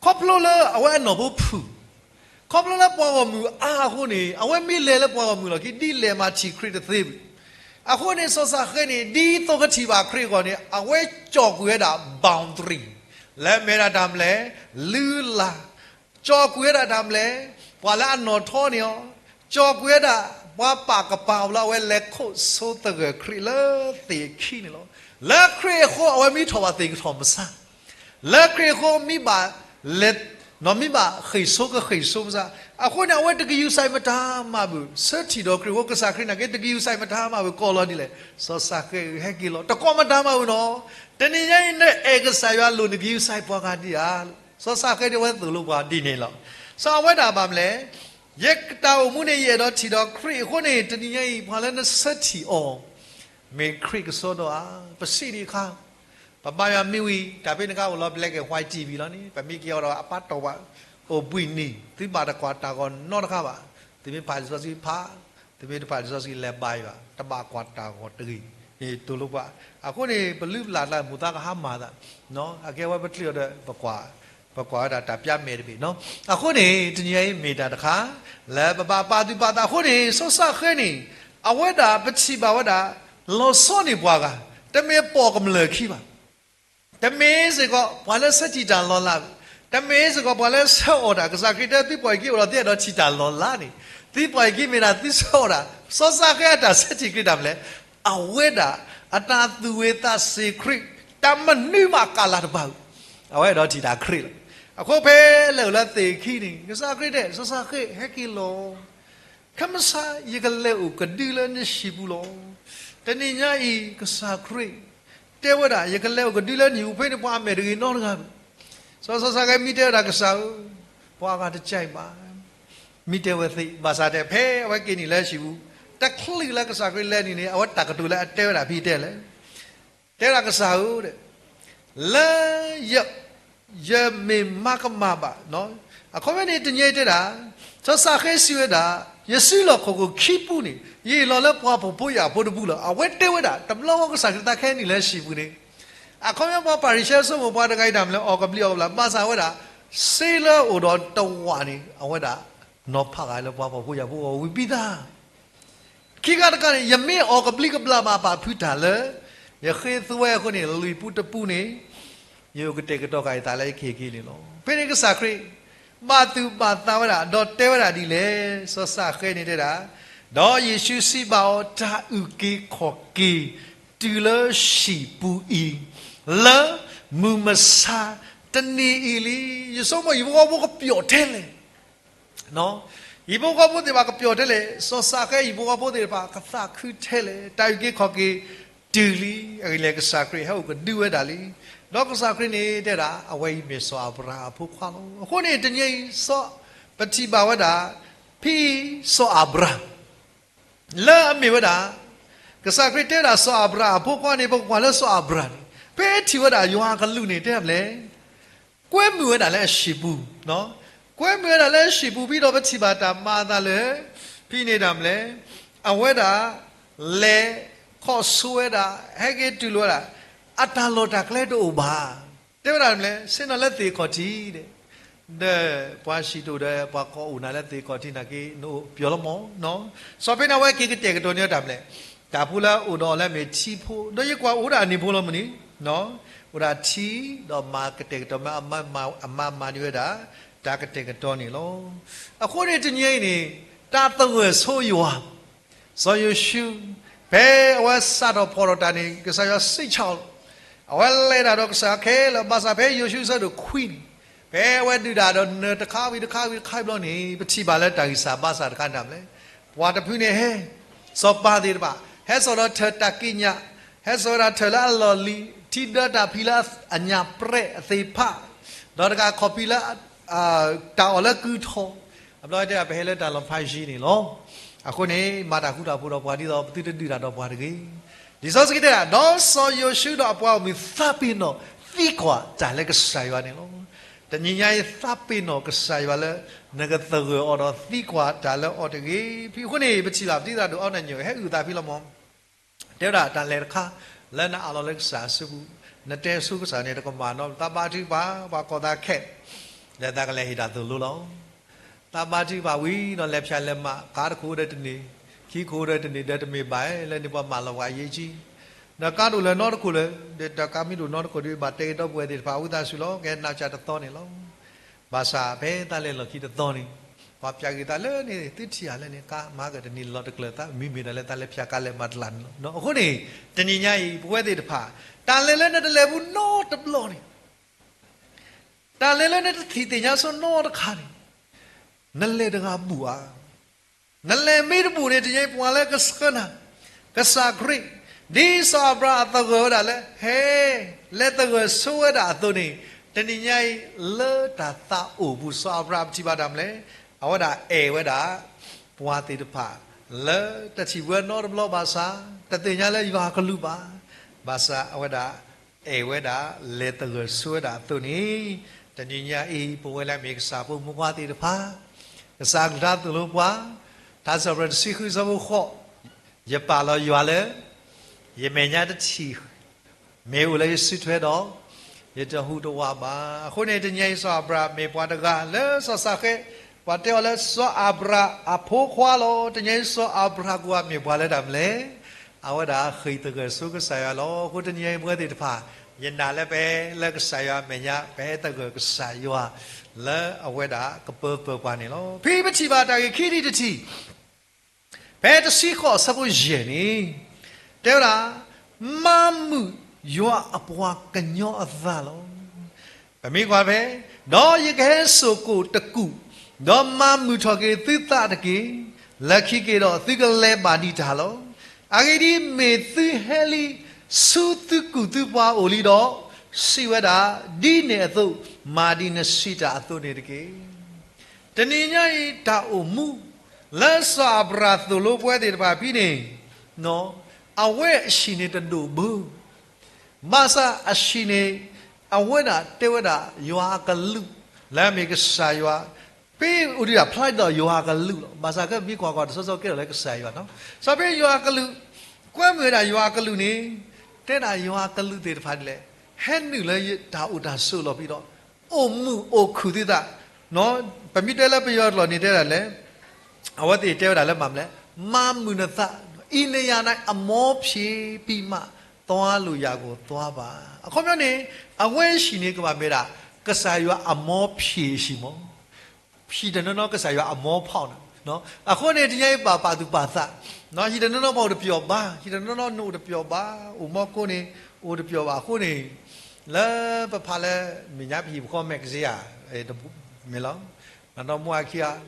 ခီဖျိလၢအဝဲအနီၢ်ဖိဖုၣ်, ခီဖျိလၢပှၤဂီၢ်မုၢ်အါအဃိန့ၣ် အဝဲမ့ၢ်လဲၤလၢပှၤဂီၢ်မုၢ်လီၢ်ခံ ဒ်လဲၣ်မးထံၣ်ခရံာ်တသ့ဘၣ်. အဃိန့ၣ် စီၤစးဃဲးန့ၣ် ဒ်သိးကထံၣ်ဘၣ်ခရံာ်အဂီၢ်န့ၣ် အဝဲကၠီၣ်ကွံာ်ဝဲဒၣ် boundary လၢအမ့ၢ်ဒၣ်တၢ်မနုၤလဲၣ် လုၢ်လၢ်, ကၠီၣ်ကွံာ်ဝဲဒၣ်တၢ်မနုၤလဲၣ် ပှၤလၢအနီၣ်ထီန့ၢ်အီၤ, ကၠီၣ်ကွံာ်ဝဲဒၣ် ပှၤပာ်ကပာ်အီၤလၢအဝဲလဲၤခိၣ်ဆိသဂၢၢ်ခရံာ်လၢသ့ၣ်ခံန့ၣ်လီၤ. လၢခရံာ်အဃိ အဝဲမ့ၢ်ထီၣ်ဘၣ်သ့ၣ်ကထီၣ်မဆါ လၢခရံာ်အဃိ မ့ၢ်ဘၣ်လဲၤ, မ့ၢ်ဘၣ်ဃ့ၢ်ဆိကဃ့ၢ်ဆိမဆါ, အဃိန့ၣ် အဝဲတကယူၤစဲးမတၤမးဘၣ်, ဆၢထံၣ်ဒီးခရံာ်ဖိ ကစၢ်ခရံာ်နာ်က့ တကယူၤစဲးမတၤမးဘၣ် ကိးလီၤဒ်လဲၣ်, စီၤစးဃဲးဧၢ ဟဲက့ၤလီၤ, တကိးမတၤမးဘၣ်နီၤ, တနံၤညါအံၤ နအဲၣ်ကစၢ်ယွၤအလိၤ နကယူၤစဲးပှၤဂၤဒံးဧါ. စီၤစးဃဲးဒ်အဝဲသိၣ်လိပှၤဒ်န့ၣ်လီၤ. စီၤအဝဲဒၣ်ဘၣ်မနုၤလဲၣ်, ယတၢ်အိၣ်မူန့ၣ် ယအဲၣ်ဒိးထံၣ်ဒီးခရံာ်အဃိန့ၣ် တနံၤညါအံၤ ပှၤလၢနဆၢထံၣ်အီၤ မ့ၢ်ခရံာ်ကစီဒီဧါ. ပစံးဒံးအခါ ပဘါယွၤမံဝံၤ တၢ်ဖဲနကအိၣ်လီၤ black and white TV လီၤန့ၣ် ပမ့ၢ်က့ၤအီၤဒီးအပၢ်တီၢ်ဘၣ် အိၣ်ဘှံးနံၤ သုဘၣ်တကွၢ်တၢ်ဂီၤနီတခါဘၣ်, သုမ့ၢ်ဖးလံာ်စီဆှံဖး, သုမ့ၢ်တဖးလံာ်စီဆှံလဲၤဘါယွၤ တဘၣ်ကွၢ်တၢ်ဂီၤတဂ့ၤ, သိၣ်လိပှၤ, အဃိန့ၣ် ပလုၢ်ပလၢ်တၢ်မိၢ်သးကဟါမၢ်သး, အကဲဝဲပချံးအီၤဒီး ပကွၢ်ဝဲဒၣ်တၢ်ပၠါမဲာ်တဘ့ၣ်နီၤ, အဃိန့ၣ် တနံၤညါအံၤမ့ၢ်တၢ်တခါ လၢပဘၣ်ပာ်သူၣ်ပာ်သးအဃိန့ၣ် စီၤစးဃဲးန့ၣ် အဝဲဒၣ်ပထံၣ်ဘၣ်ဝဲဒၣ် လီၤဆီန့ၢ်ပှၤဂၤ, တမ့ၢ်ပိာ်ကမျၢၢ်ခံဘၣ်, တမ့ၢ်စ့ၢ်ကီး ပှၤလၢဆၢထံၣ်တၢ်လီၤလးဘၣ်, တမ့ၢ်စ့ၢ်ကီး ပှၤလၢဆၢအီၣ်တၢ်, ကစၢ်ခရံာ်တဲ သုပှၤအံၤက့ၤအိၣ်ဒီးသုအဲၣ်ဒိးထံၣ်တၢ်လီၤလးန့ၣ်, သုပှၤအံၤက့ၤမ့ၢ်ဒၣ်သုဆၢအီၣ်တၢ်, စီၤစးဃဲးအတၢ်ဆၢထံၣ်ခရံာ်တၢ်မနုၤလဲၣ်, အဝဲဒၣ်အတၢ်သူၣ်ဝံၤသးစ့ၤခရံာ် တၢ်မနုၤမးကလၤတဘၣ်ဧိၤ, အဝဲအဲၣ်ဒိးထံၣ်တၢ်ခရံာ်လီၤ. အဃိဖဲလဲၤအိၣ်လၢသ့ၣ်ခံန့ၣ် ကစၢ်ခရံာ်တဲ စီၤစးဃဲး ဟဲက့ၤလီၤ ခမဆါ ယကလဲၤအိၣ်ကဒုလၢနဟံၣ်ပူၤလီၤ. တနံၤညါအံၤ ကစၢ်ခရံာ် တဲဝဲဒၣ် ယကလဲၤအိၣ်ကဒုလၢနဟံၣ်ပူၤဖဲန့ၣ် ပှၤအမဲာ်တဂ့ၤနီတဂၤဘၣ်. စီၤစီၤစးဃဲးမံတဲဝဲဒၣ် ကစၢ်ဧၢ, ပှၤအဂၤတကဲဘၣ်, မံတဲဝဲသ့ ဘၣ်ဆၣ်တဲ ဖဲအဝဲက့ၤနုာ်လၢဟံၣ်ပူၤ တချုးလၢကစၢ်ခရံာ်လဲၤနုာ်န့ၣ် အဝဲတၢ်ကတိၤလၢအတဲဝဲဒၣ်ဖဲတဲလဲၣ် တဲဝဲဒၣ်ကစၢ်ဧၢ, လၢယမ့ၢ်မၤကမၣ်ဘၣ်, အခီပညီန့ၣ် တနံၤအံၤတဲဒၣ်, စီၤစးဃဲးစံးဝဲဒၣ်, ယစုလီၢ်ခီၣ်ခိၣ်ခံပူန့ၣ် ယဟ့ၣ်လီၤလၢပှၤဖှီၣ်ဖိယာ်ဖိတပူလီၤ. အဝဲတဲဝဲဒၣ် တဘျီဃီကစၢ်ခရံာ်သးခဲနုာ်လၢဟံၣ်ပူၤန့ၣ်, အခီပညီပှၤဖၤရံၤၡဲဆိကမိၣ်ပှၤတဂၤအံၤတၢ်မနုၤလဲၣ် အီၣ်ကဘျံးအီၣ်ကဘျၣ် ဘၣ်ဆၣ်ဝဲဒၣ် စ့လၢအအိၣ်ဒီးတဝာ်န့ၣ် အဝဲဒၣ် နီၤဖးဂၤလၢပှၤဖှီၣ်ဖိယာ်ဖိအဂီၢ်ဝံၤဘံသး ခံခါတခါန့ၣ် ယမ့ၢ်အီၣ်ကဘျံးကဘျၣ်မး ပာ်ဖုးတၢ်လၢ ယဃ့သွဲအဃိန့ၣ် လွံၢ်ပူတပူန့ၣ် ယအိၣ်ကတဲာ်ကတီၤဃာ်ယသးလၢယကဟ့ၣ်က့ၤန့ၣ်လီၤ. ဖဲန့ၣ်ကစၢ်ခရံာ် ဘၣ်သူၣ်ဘၣ်သးဝဲဒၣ် ဒီးတဲဝဲဒၣ်ဒ်လဲၣ်, စီၤစးဃဲးန့ၣ်တဲဒၣ်, ဒီးယ့ၣ်ၡူးစံးဘၣ်အီၤ, တၢ်အုၣ်က့ၤခီၣ်က့ၤတုၤလၢဟံၣ်ပူၤအံၤ လၢမုၢ်မဆါတနံၤအံၤလံ. ယဆိကမိၣ် ဟံၣ်ဖိဃီဖိကပျီၣ်ထဲလဲၣ် ဟံၣ်ဖိဃီဖိသ့ၣ်တဖၣ်ကပျီၣ်ထဲလဲၣ်, စီၤစးဃဲးဟံၣ်ဖိဃီဖိသ့ၣ်တဖၣ်ကသးခုထဲလဲၣ်, တၢ်အုၣ်က့ၤခီၣ်က့ၤတုၤလံ, အဂ့ၢ်လဲၣ် ကစၢ်ခရံာ်ဟဲအိၣ်ကဒုဝဲဒၣ်လံ. ဒီးကစၢ်ခရံာ်န့ၣ်တဲဒၣ် အဝဲအံၤမ့ၢ်စီၤအၤဘြၤဟၣ်အဖိခွါလီၤ. အဃိန့ၣ် တနံၤအံၤ စီၤ, ပထံၣ်ဘၣ်ဝဲဒၣ် ဖဲစီၤအၤဘြၤဟၣ် လၢအမ့ၢ်ဝဲဒၣ် ကစၢ်ခရံာ်တဲဝဲဒၣ် စီၤအၤဘြၤဟၣ်အဖိခွါန့ၣ် ပကကွၢ်လၢစီၤအၤဘြၤဟၣ်န့ၣ် ဖဲထံၣ်ဝဲဒၣ်ယွၤအကလူးန့ၣ် တဲဒၣ်လဲၣ်, ကွဲမုာ်ဝဲဒၣ်လၢအဟံၣ်ပူၤ, ကွဲမုာ်ဝဲဒၣ်လၢအဟံၣ်ပူၤ ဖဲဒီးပထံၣ်ဘၣ်တၢ်မၤအသးလၢ ဖဲန့ၣ်တၢ်မနုၤလဲၣ်, အဝဲဒၣ် လဲၤခီၣ်ဆိဝဲဒၣ် ဟဲက့ၤတုၤလီၤဝဲဒၣ် အတၢ်လီၢ်တၢ်ကျဲတအိၣ်ဘၣ်. တဲဝဲဒၣ်မနုၤလဲၣ်, ဆ့ၣ်နီၤလၢသ့ၣ်ခီၣ်ထံးန့ၣ် ဒီးပှၤဟံၣ်တအိၣ်ဒီးပှၤကိးအိၣ်နၤလၢသ့ၣ်ခီၣ်ထံးနာ်က့ နအိၣ်ပျီၢ်လီၤမးနီၤ. စီၤပ့းနၤဝဲက့ၤကတဲာ်ကတီၤန့ၢ်တၢ်မနုၤလဲၣ်, တၢ်ဖိလၢအအိၣ်ဒီးအီၤလၢအမ့ၢ်ထံဖိ ဒီးယကွၢ်အိၣ်ဒၣ်အန့ၣ်ဖိလီၤမနုၤ, အိၣ်ဒၣ်ထံ ဒီးမၤကတဲာ်ကတီၤမ့ၢ် အမၤမၤန့ၢ်ဝဲဒၣ် တၢ်ကတဲာ်ကတီၤန့ၣ်လီၤ. အဃိန့ၣ်တနံၤအံၤန့ၣ် တၢ်သဂၢၢ်ဆိယွၤ စီၤယိၤၡူ ဖဲအဝဲစးထီၣ်ဖီၣ်ထီၣ်တၢ်န့ၣ် ကစၢ်ယွၤစံးဆၢအီၤလီၤ. အဝဲလဲၤတၢ်ဒီးကစၢ်ယွၤခဲလၢာ် ဘၣ်ဆၣ်ဖဲယိၤၡူအဆၢဒိၣ်ခွံန့ၣ် ဖဲအဝဲဒုးတၢ်ဒီးနၢၤတခါဝံၤတခါဝံၤတခါဘျီန့ၣ် ပထံၣ်ဘၣ်လၢတၢ်ဂံၢ်စၢ်ဘါစၢ်တခါန့ၣ်မနုၤလဲၣ်, ပှၤတဖုန့ၣ်ဟဲ စီၤပၤသ့ၣ်တဖၣ် ဟဲစိာ်ဒီးထၢၣ်တၢ်ကံးညာ်, ဟဲစိာ်ဝဲဒၣ်ထၢၣ်လၢအလီၢ်လံၤ, ထံဒၢတၢ်ဖံးလၢအညၣ်ပြဲးအသ့ၣ်တဖၣ်, ဒီးတကးခီၣ်ဖံးလၢ တၢ်အီၣ်လၢကုၢ်ထီၣ်, အဘျီတဲဒၣ်ပဟဲလၢတၢ်လီၤဖးယံၤန့ၣ်လီၤ. အဃိန့ၣ် မၤတၢ်ဃူတၢ်ဖိးဒီးပှၤဒ်သိး ပသုတဒုးတၢ်ဒီးပှၤတဂ့ၤ. လံာ်စီဆှံတဲဒၣ် ဒီးစီၤယိၤၡူဒီးအပှၤဂီၢ်မုၢ်သးပ့ၤနီၣ်သံကွၢ်တၢ်လၢကစၢ်ယွၤန့ၣ်လီၤ. တနံၤညါအံၤသးပ့ၤနီၣ်ကစၢ်ယွၤလၢ နကသဂၢၢ်အီၤဒီးသံကွၢ်တၢ်လၢအီၤတဂ့ၤ. ဖဲအဃိန့ၣ် ပထံၣ်ဘၣ်ပတံၤသရၣ်ဒိၣ်အီနၣ်ညိၣ် ဟဲအုၣ်သးဖဲလီၤမး တဲဝဲဒၣ်တၢ်လဲၤတခါ လၢနအးလီၤလၢကစၢ်အစုပူၤ, နတဲဆူကစၢ်န့ၣ် တကမၣ်နီတဘျီ, သးဘါထုကဖၣ် ပှၤကီၢ်သးခဲ, ဒီးသးကလဲၤဟ့ၣ်တၢ်သိၣ်လိလီၤ. သးဘါထုကဖၣ်ဝံၤဒီးလဲၤဖၠးလဲၤမၤ ကါတခိၣ်ဒီးတန့ၢ်, ခံခိၣ်ဒီးတန့ၢ် ဒီးတမ့ၢ်ဘၣ်လၢန့ၣ်ပှၤမၤလီၤပှၤအရေးကြီး, ဒီးကါတအိၣ်လၢၤနီတခိၣ်လၢၤ, ဒီးတၢ်ကါမ့ၢ်တအိၣ်နီတခိၣ်ဒီး ဘၣ်တဲက့ၤဒီပုၢ်ဝဲၢ်သ့ၣ်တဖၣ် အဝံသးစူၤလီၤ ကဟဲနးစၢ်တသီန့ၣ်လီၤ. ဘၣ်ဆၣ်ဖဲသးလဲၤလီၢ်ခံတသီန့ၣ် ပှၤပျးက့ၤသးလၢန့ၣ် သုထံၣ်ဧါလၢန့ၣ် ကါမၤကတန့ၢ်လီၤတကျၢၤသး မ့မ့ၢ်ဒၣ်လၢသးလဲၤဖၠးကါလဲၤမၤတလၢ်န့ၣ်လီၤ. အဃိန့ၣ် တနံၤညါအံၤ ပဝဲသ့ၣ်တဖၣ် တၢ်လဲၤလၢနတလဲၤဘူးနီတဘျီန့ၣ် တၢ်လဲၤလၢနတထံၣ်သ့ၣ်ညါဆိနီတခါန့ၣ် နလဲၤတဂၤဘူၣ်ဧါ. နလဲၤမ့ၢ်တဘူၣ်န့ၣ် တနံၤညါအံၤပှၤလၢကဆှၢနၤ ကစၢ်ခရံာ် ဒ်စီၤအၤဘြၤဟၣ်အသဂၢၢ်ဝဲဒၣ်လၢ ဟဲ လဲၤသဂၢၢ်ဆိဝဲဒၣ်အသိးန့ၣ် တနံၤညါအံၤ လၢတၢ်သးအိၣ်ပူၤ စီၤအၤဘြၤဟၣ်ပထံၣ်ဘၣ်တၢ်မနုၤလဲၣ်, အဝဲဒၣ်အဲၣ်ဝဲဒၣ် ပှၤသ့ၣ်တဖၣ် လၢတထံၣ်ဝဲနီတဘျီဘၣ်ဆၣ် တသ့ၣ်ညါလၢယွၤအကလူးဘၣ်, ဘၣ်ဆၣ်အဝဲဒၣ် အဲၣ်ဝဲဒၣ် လဲၤသဂၢၢ်ဆိဝဲဒၣ်အသိးန့ၣ်, တနံၤညါအံၤ ပဝဲလၢအမ့ၢ်ကစၢ်ဖိမုၣ်ခွါသ့ၣ်တဖၣ် ကစၢ်အကလုၢ်ကထါသိၣ်လိပှၤ, ထါစံးပတြၢၤတဆံဃုအဆၢဖိဃိး, ယပာ်လီၤယွၤလၢ ယမဲာ်ညါတထံၣ် မ့ၢ်အိၣ်လၢယစုထွဲဒီး ယတဟူးတဝးဘၣ်. အဃိန့ၣ် တနံၤညါအံၤ စီၤအၤဘြၤဟၣ်မ့ၢ်ပှၤတဂၤလၢစီၤၡဃဲး ပှၤတဲအီၤလၢစီၤအၤဘြၤဟၣ်အဖိခွါလီၤ. တနံၤညါအံၤ စီၤအၤဘြၤဟၣ်ကိးဂၤမ့ၢ်ပှၤလၢတၢ်မနုၤလဲၣ်, အဝဲဒၣ်ဃ့ၢ်သဂၢၢ်ဆိကစၢ်ယွၤလီၤ. အဃိတနံၤညါအံၤ ပဝဲသ့ၣ်တဖၣ် ယနာ်လၢပဟဲလၢကစၢ်ယွၤအမဲာ်ညါ ပဟဲသဂၢၢ်ကစၢ်ယွၤ လၢအဝဲဒၣ်ကပၢပၢၤပှၤန့ၣ်လီၤ. ဖဲပထံၣ်ဘၣ်တၢ်ဂ့ၢ်ခံထံၣ်တထံၣ် ဖဲတဆံဃိးအဆၢဖိယဲၢ်န့ၣ် တဲဝဲဒၣ်, မၤမုာ်ယွၤအပှၤကညီအသးလီၤ. ပမ့ၢ်ကွၢ်ဖဲ, ဒီးယကဟဲစိာ်ကိၣ်တကူာ်, ဒီးမၤမုာ်ထီၣ်က့ၤသုသးတက့ၢ်. လၢခံက့ၤဒီးသုကလဲၤဘၣ်ဒံးတၢ်လီၤ. အဂ့ၢ်ဒ်အံၤ, မ့ၢ်သုဟဲလံဆူသုကူၣ်သုပှၤအအိၣ်လံဒီး, စံးဝဲဒၣ်, ဒ်န့ၣ်အသိး, မၤဒ်နစံးတၢ်အသိးန့ၣ်တက့ၢ်. တနံၤညါအံၤတၢ်အိၣ်မူ လၢစီၤအၤဘြၤဟၣ်သိၣ်လိပဝဲသ့ၣ်တဖၣ်ဖဲန့ၣ်, အဝဲအဟံၣ်န့ၣ်တဒိၣ်ဘၢ, ဘၣ်ဆၣ်အဟံၣ်န့ၣ် အဝဲဒၣ်တဲဝဲဒၣ်ယွၤအကလုၢ် လၢအမ့ၢ်ကစၢ်ယွၤ, ဖဲအိၣ်ဒံးဒၣ်ဖျါဒ်သိးယွၤအကလုၢ်လီၤ. ဘၣ်ဆၣ်ကမ့ၢ်ကွၢ်ကွၢ်တဆီဆီကဲထီၣ်လၢကစၢ်ယွၤနီၤ. စီၤဖဲယွၤအကလုၢ်, ကွဲမုာ်ဝဲဒၣ်ယွၤအကလုၢ်န့ၣ်, တဲဒၣ်ယွၤအကလုၢ်သ့ၣ်တဖၣ်ဒ်လဲၣ်, ဟဲနုာ်လၢတၢ်အိၣ်တၢ်ဆိးလီၤဖဲဒီး အိၣ်မုာ်အိၣ်ခုၣ်သုသး, ပမ့ၢ်တဲလၢပယီၤကျိာ်န့ၣ်တဲဒၣ်လဲၣ်, အဝဲသ့ၣ်တဲဝဲဒၣ်လၢမၤမနုၤလဲၣ်, မၤမုာ်နသး, အံၤနယၤနၤအမောဖြေပြီးမှ သွားလို့ရကိုသွားပါ. အခီပညီန့ၣ်, အဝဲအဟံၣ်န့ၣ်ကဘၣ်မ့ၢ်ဒၣ် ကစၢ်ယွၤအမောဖြေအဟံၣ်မး ဟံၣ်တနီၤနီၤကစၢ်ယွၤအမောဖီၣ်န့ၣ်, အဃိန့ၣ် တနံၤညါအံၤပာ်ပာ်သူၣ်ပာ်သး, ဟံၣ်တနီၤနီၤပှၤအိၣ်တပျီၢ်ဘၣ်, ဟံၣ်တနီၤနီၤနအိၣ်တပျီၢ်ဘၣ်, အိၣ်မီၢ်ခိန့ၣ် အိၣ်တပျီၢ်ဘၣ်အဃိန့ၣ်, လၢပဖးလၢ မဲာ်ညါပဟံၣ်ပဃီ magazine ဧါ, မ့ၢ်လီၤ, နဒီမါဝၤခံဂၤ,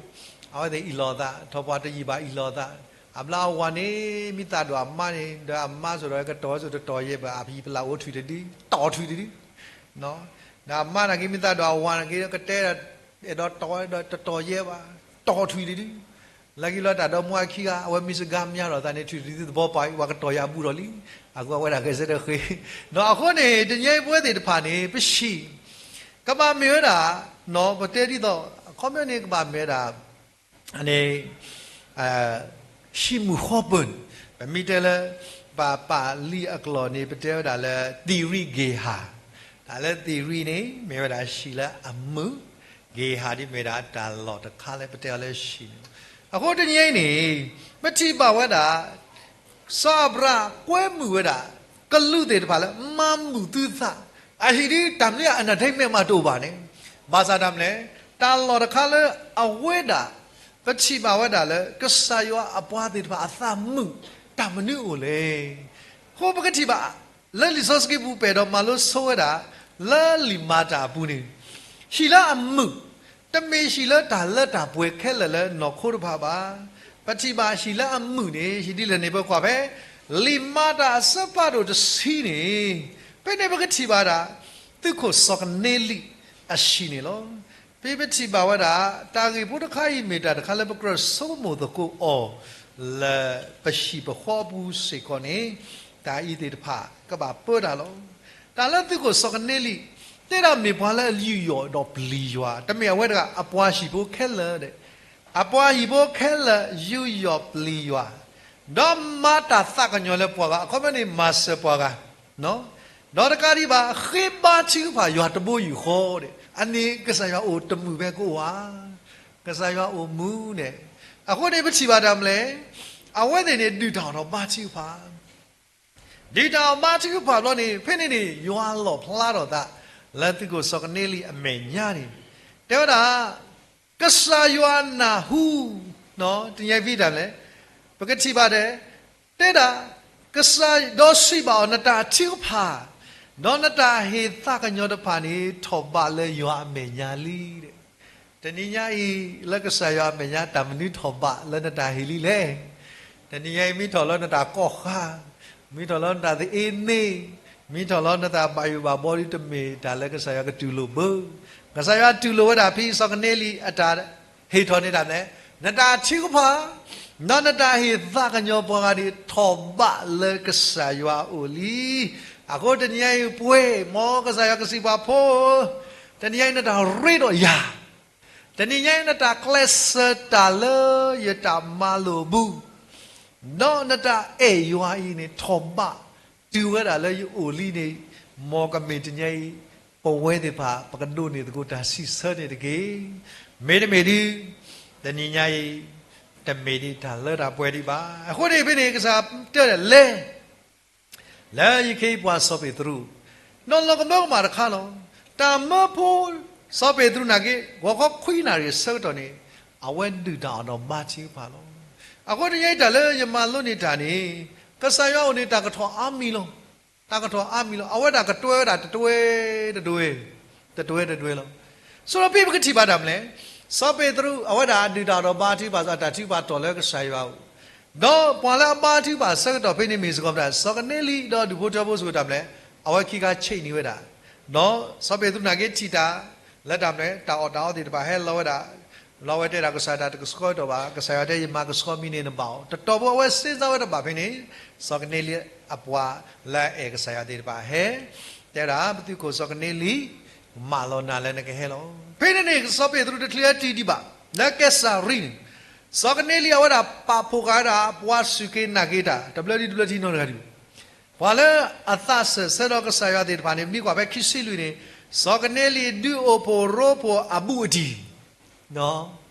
အဝဲသ့ၣ်အံၣ်လိာ်သး, ထီၣ်ပှၤတယံာ်ဘၣ်အံၣ်လိာ်သး, အဘျီအဝၤန့ၣ် မ့ၢ်သးဒိၣ်အမါန့ၣ် ဒီးအမါဆိၣ်ဒီးကတီၤဆိၣ်တတီၤယဲၢ်ဘၣ် အဖံပလၢ်အိၣ်ထွံၣ်တဒု, တီၤထွံၣ်တဒု ဒီးအမါနာ်က့ မ့ၢ်သးဒိၣ်အဝၤနာ်က့ ကတဲဒၣ် အဲၣ်ဒိးတီၤ အဲၣ်ဒိးတတီၤယဲၢ်ဘၣ်, တီၤထွံၣ်တဒု, လၢခံလီၤတၢ်ဒီမါဝၤခံဂၤ အဝဲမ့ၢ်စှၤမါဒီးသးန့ၣ် ထွံၣ်တဒုသဘီပာ် ပှၤကတီၤယၤဘူးဒီးလံ, အဃိအဝဲဒၣ်ဂဲၤဆၢထၢၣ်ဃ့, ဒီးအဃိန့ၣ် တနံၤညါအံၤပဝဲသ့ၣ်တဖၣ်န့ၣ် ပဟံၣ် ကဘၣ်မ့ၢ်ဝဲဒၣ်, ပတဲဒ်သိး အခီပညီန့ၣ် ကဘၣ်မ့ၢ်ဝဲဒၣ် န့ၣ် ဟံၣ်မုာ်ဃီပၢၢ်န့ၣ်, ပမ့ၢ်တဲလၢ ပပာ်လံာ်အကျိာ်န့ၣ် ပတဲဝဲဒၣ်လၢ သီရိဂေဟ တၢ်လၢသီရိန့ၣ် မ့ၢ်ဝဲဒၣ်ဟံၣ်လၢအမုာ်, ဂ့ၤဟးဒ်မ့ၢ်ဒၣ်တၢ်လီၢ်တခါလၢပတဲအီၤလၢဟံၣ်န့ၣ်လီၤ. အဃိတနံၤအံၤန့ၣ် ပထံၣ်ဘၣ်ဝဲဒၣ် စီၤအၤဘြၤဟၣ်ကွဲမုာ်ဝဲဒၣ် ကလူးသ့ၣ်တဖၣ်လၢ မၤမုာ်သုသး, အဟံၣ်ဒ်တၢ်မနုၤအ entertainment မးတအိၣ်ဘၣ်န့ၣ်, ဘၣ်ဆၣ်တၢ်မနုၤလဲၣ်, တၢ်လီၢ်တခါလၢအဝဲဒၣ် ပထံၣ်ဘၣ်ဝဲဒၣ်လၢ ကစၢ်ယွၤအပှၤသ့ၣ်တဖၣ်အသးမုာ် တၢ်မနုၤအိၣ်လဲၣ်. အဃိပကထံၣ်ဘၣ် လၢလံာ်စီဆှံပူၤ ပအဲၣ်ဒိးမၤလိဆိဝဲဒၣ် လၢလံာ်မၤတၢ်အပူၤန့ၣ် ဟံၣ်လၢအမုာ် တမ့ၢ်ဟံၣ်လၢတၢ်လၢတၢ်ပှဲၤခဲလၢာ်လၢနီၢ်ခိတဖၣ်ဘၣ်. ပထံၣ်ဘၣ်ဟံၣ်လၢအမုာ်န့ၣ် ဟံၣ်ဒ်လဲၣ်န့ၣ် ပကွၢ်ဖဲ လံာ်မၤတၢ်အဆၢဖးဒိၣ်တဆံန့ၣ်, ဖဲန့ၣ်ပကထံၣ်ဘၣ်ဒၣ် သုးခိၣ်စီၤကနၤလံၣ်အဟံၣ်န့ၣ်လီၤ. ဖဲပထံၣ်ဘၣ်ဝဲဒၣ် တၢ်ဂ့ၢ်ဖိတခါအံၤမ့ၢ်တၢ်တခါလၢပကြၢးဆိကမိၣ်သကိးအီၤ လၢပဟံၣ်ပဃီအပူၤစ့ၢ်ကီးန့ၣ် တၢ်အံၤသ့ၣ်တဖၣ်ကဘၣ်ပၢတၢ်လီၤ. တၢ်လၢသုးခိၣ်စီၤကနၤလံၣ် တဲဒၣ်မ့ၢ်ပှၤလၢအယူးယီၣ်ဒီးပျံၤယွၤ, တမ့ၢ်အဝဲတဂၤ အပှၤဟံၣ်ဖိခဲလၢာ်ဒီး အပှၤဟံၣ်ဖိခဲလၢာ်ယူးယီၣ်ပျံၤယွၤ, ဒီးမၤတၢ်သးကညီၤလၢပှၤဂၤ, အခီပညီန့ၣ် မၤစၢၤပှၤဂၤ, ဒီးတကးဒံးဘၣ် ဃ့ဘါထုကဖၣ်ယွၤတဘိယူၢ်ဃီဒီး အန့ၣ်ကစၢ်ယွၤအိၣ်တမုာ်ဖဲကအိၣ်ဧါ, ကစၢ်ယွၤအိၣ်မုာ်န့ၣ်, အဃိန့ၣ်ပထံၣ်ဘၣ်တၢ်မနုၤလဲၣ်, အဝဲသ့ၣ်န့ၣ် ဒုၣ်တၢ်အီၣ်ဒီးဘါထုကဖၣ် ဒုၣ်တၢ်အီၣ်ဘါထုကဖၣ်ဘျီန့ၣ် ဖဲန့ၣ်န့ၣ် ယွၤလီၣ်ဖျါထီၣ်သး လၢသုးခိၣ်စီၤကနၤလံၣ်အမဲာ်ညါန့ၣ် တဲဝဲဒၣ် ကစၢ်ယွၤနၢ်ဟူ, တနံၤအံၤဖဲတၢ်လဲၣ်, ပကထံၣ်ဘၣ်ဒဲး, တဲဒၣ်, ကစၢ်, ဒီးစံးဘၣ်အီၤ နတၢ်ထုကဖၣ်, ဒီးနတၢ်ဟ့ၣ်သးကညီၤတဖၣ်န့ၣ် ထီၣ်ဘးလၢယွၤအမဲာ်ညါလံ. တနံၤညါအံၤ လၢကစၢ်ယွၤအမဲာ်ညါ တၢ်မနုၤထီၣ်ဘးလၢနတၢ်ဟ့ၣ်လံလဲၣ်. တနံၤညါအံၤ မ့ၢ်ထီၣ်လၢနတၢ်ကီၢ်ဃၢ်, မ့ၢ်ထီၣ်လၢနတၢ်သအ့န့ၣ်, မ့ၢ်ထီၣ်လၢနတၢ်ဘၣ်ယိၣ်ဘၣ်ဘီဒီး တမ့ၢ်တၢ်လၢကစၢ်ယွၤကတူၢ်လိာ်ဘၣ်. ကစၢ်ယွၤတူၢ်လိာ်ဝဲဒၣ်ဖဲစီၤကနၤလံၣ်အတၢ်ဟ့ၣ်ထီၣ်န့ၢ်တၢ်မနုၤလဲၣ်, နတၢ်ထုကဖၣ်, ဒီးနတၢ်ဟ့ၣ်သးကညီၤပှၤဂၤန့ၣ် ထီၣ်ဘးလၢကစၢ်ယွၤအအိၣ်လံ. အဃိတနံၤညါအံၤပှဲၤ မ်ကစၢ်ယွၤကစံးပှၤဖိ, တနံၤညါအံၤနတၢ်ရ့ဒီးယၤ, တနံၤညါအံၤ နတၢ်ကျဲးစၢးတၢ်လၢယတၢ်မၤလိာ်အပူၤ, ဒီးနတၢ်အဲၣ်ယွၤအံၤန့ၣ် ထီၣ်ဘးတုၤဝဲဒၣ်လၢယအိၣ်လံန့ၣ်, မ်ကမ့ၢ်တနံၤညါအံၤ ပဝဲသ့ၣ်တဖၣ် ပကဒိးန့ၢ်သကိးတၢ်စံးဆၢန့ၣ်တက့ၢ်. မ့တမ့ၢ်ဒုး တနံၤညါအံၤ တမ့ၢ်ဒ်တၢ်လၢတၢ်ပှဲၤဒံးဘၣ်. အဃိန့ၣ်ဖဲန့ၣ် ကစၢ်တဲဒၣ်လဲၣ် လၢယခ့ယပှၤစီၤပ့းတရူး, ဒီးလီၤကမၢကမၣ်တခါလီၤ. တၢ်မၢဖိ စီၤပ့းတရူးနာ်က့ ဂီၤခီခွံနၣ်ရံၣ်အဆၢကတီၢ်န့ၣ် အဝဲဒုၣ်တၢ်အီၣ်ဒီးဘါထုကဖၣ်လီၤ. အဃိတနံၤညါအံၤတၢ်လၢယမၤလိန့ၢ်တၢ်န့ၣ် ကစၢ်ယွၤအိၣ်န့ၣ် တၢ်ကထီၣ်အါမံၤလီၤ. တၢ်ကထီၣ်အါမံၤလီၤ. အဝဲဒၣ်ကတွဲဝဲဒၣ်တတွဲတတွဲ, တတွဲတတွဲလီၤ. ဆိဒီးဖဲပကထံၣ်ဘၣ်တၢ်မနုၤလဲၣ်, စီၤပ့းတရူး အဝဲဒၣ်အဒုၣ်တၢ်အီၣ်ဒီးဘါထုကဖၣ် အတၢ်ထုကဖၣ်ထီၣ်လၢကစၢ်ယွၤအအိၣ်, ဒီးပှၤလၢအဘါထုကဖၣ်အဆၢကတီၢ်ဖဲန့ၣ်မ့ၢ်စ့ၢ်ကီးမတၤ, စီၤကနၤလံၣ်ဒီးဒူၣ်ဖိထၢဖိစ့ၢ်ကီးတၢ်မနုၤလဲၣ်, အဝဲခံခါဆံးန့ၢ်ဝဲဒၣ်, ဒီးစီၤပ့းတရူးနာ်က့ထံၣ်တၢ် လၢတၢ်မနုၤလဲၣ်, တၢ်အီၣ်တၢ်အီသ့ၣ်တဖၣ်ဟဲလီၤဝဲဒၣ်, လီၤဝဲတဲဒၣ်ကစၢ်တၢ်တကဆှီကတီၢ်ဘၣ်, ကစၢ်ယွၤတဲ ယမၤကဆှီမံန့ၢ်နဘၣ်အီၤ, တတီၤဖိအဝဲစ့စါဝဲတဘၣ်ဖဲန့ၣ်, စီၤကနၤလံၣ်အပှၤလၢအအဲၣ်ကစၢ်ယွၤသ့ၣ်တဖၣ်ဟဲ, တဲဒၣ် ပသုးခိၣ်စီၤကနၤလံၣ် မၢလီၤနၤလၢနကဟဲလီၤ. ဖဲန့ၣ်န့ၣ် စီၤပ့းတရူးတချုးဟဲတုၤဒံးဘၣ် လၢကဲစၤရံန့ၣ်, စီၤကနၤလံၣ်အဝဲဒၣ်ပာ်ဖှိၣ်ဃာ်ဝဲဒၣ် ပှၤစူၢ်က့ၤနာ်က့ၤတၢ် တဘျၢထံတဘျၢထံနီတဂၤဒံး, ပှၤလၢအသးစၢၢ်ဆၢဒီးကစၢ်ယွၤသ့ၣ်တဖၣ်န့ၣ် မ့ၢ်ကွၢ်ဖဲခံဆံလွံၢ်န့ၣ်, စီၤကနၤလံၣ်ဒုးအိၣ်ဖှိၣ်ရိဖှိၣ်အဘူးအတံၢ်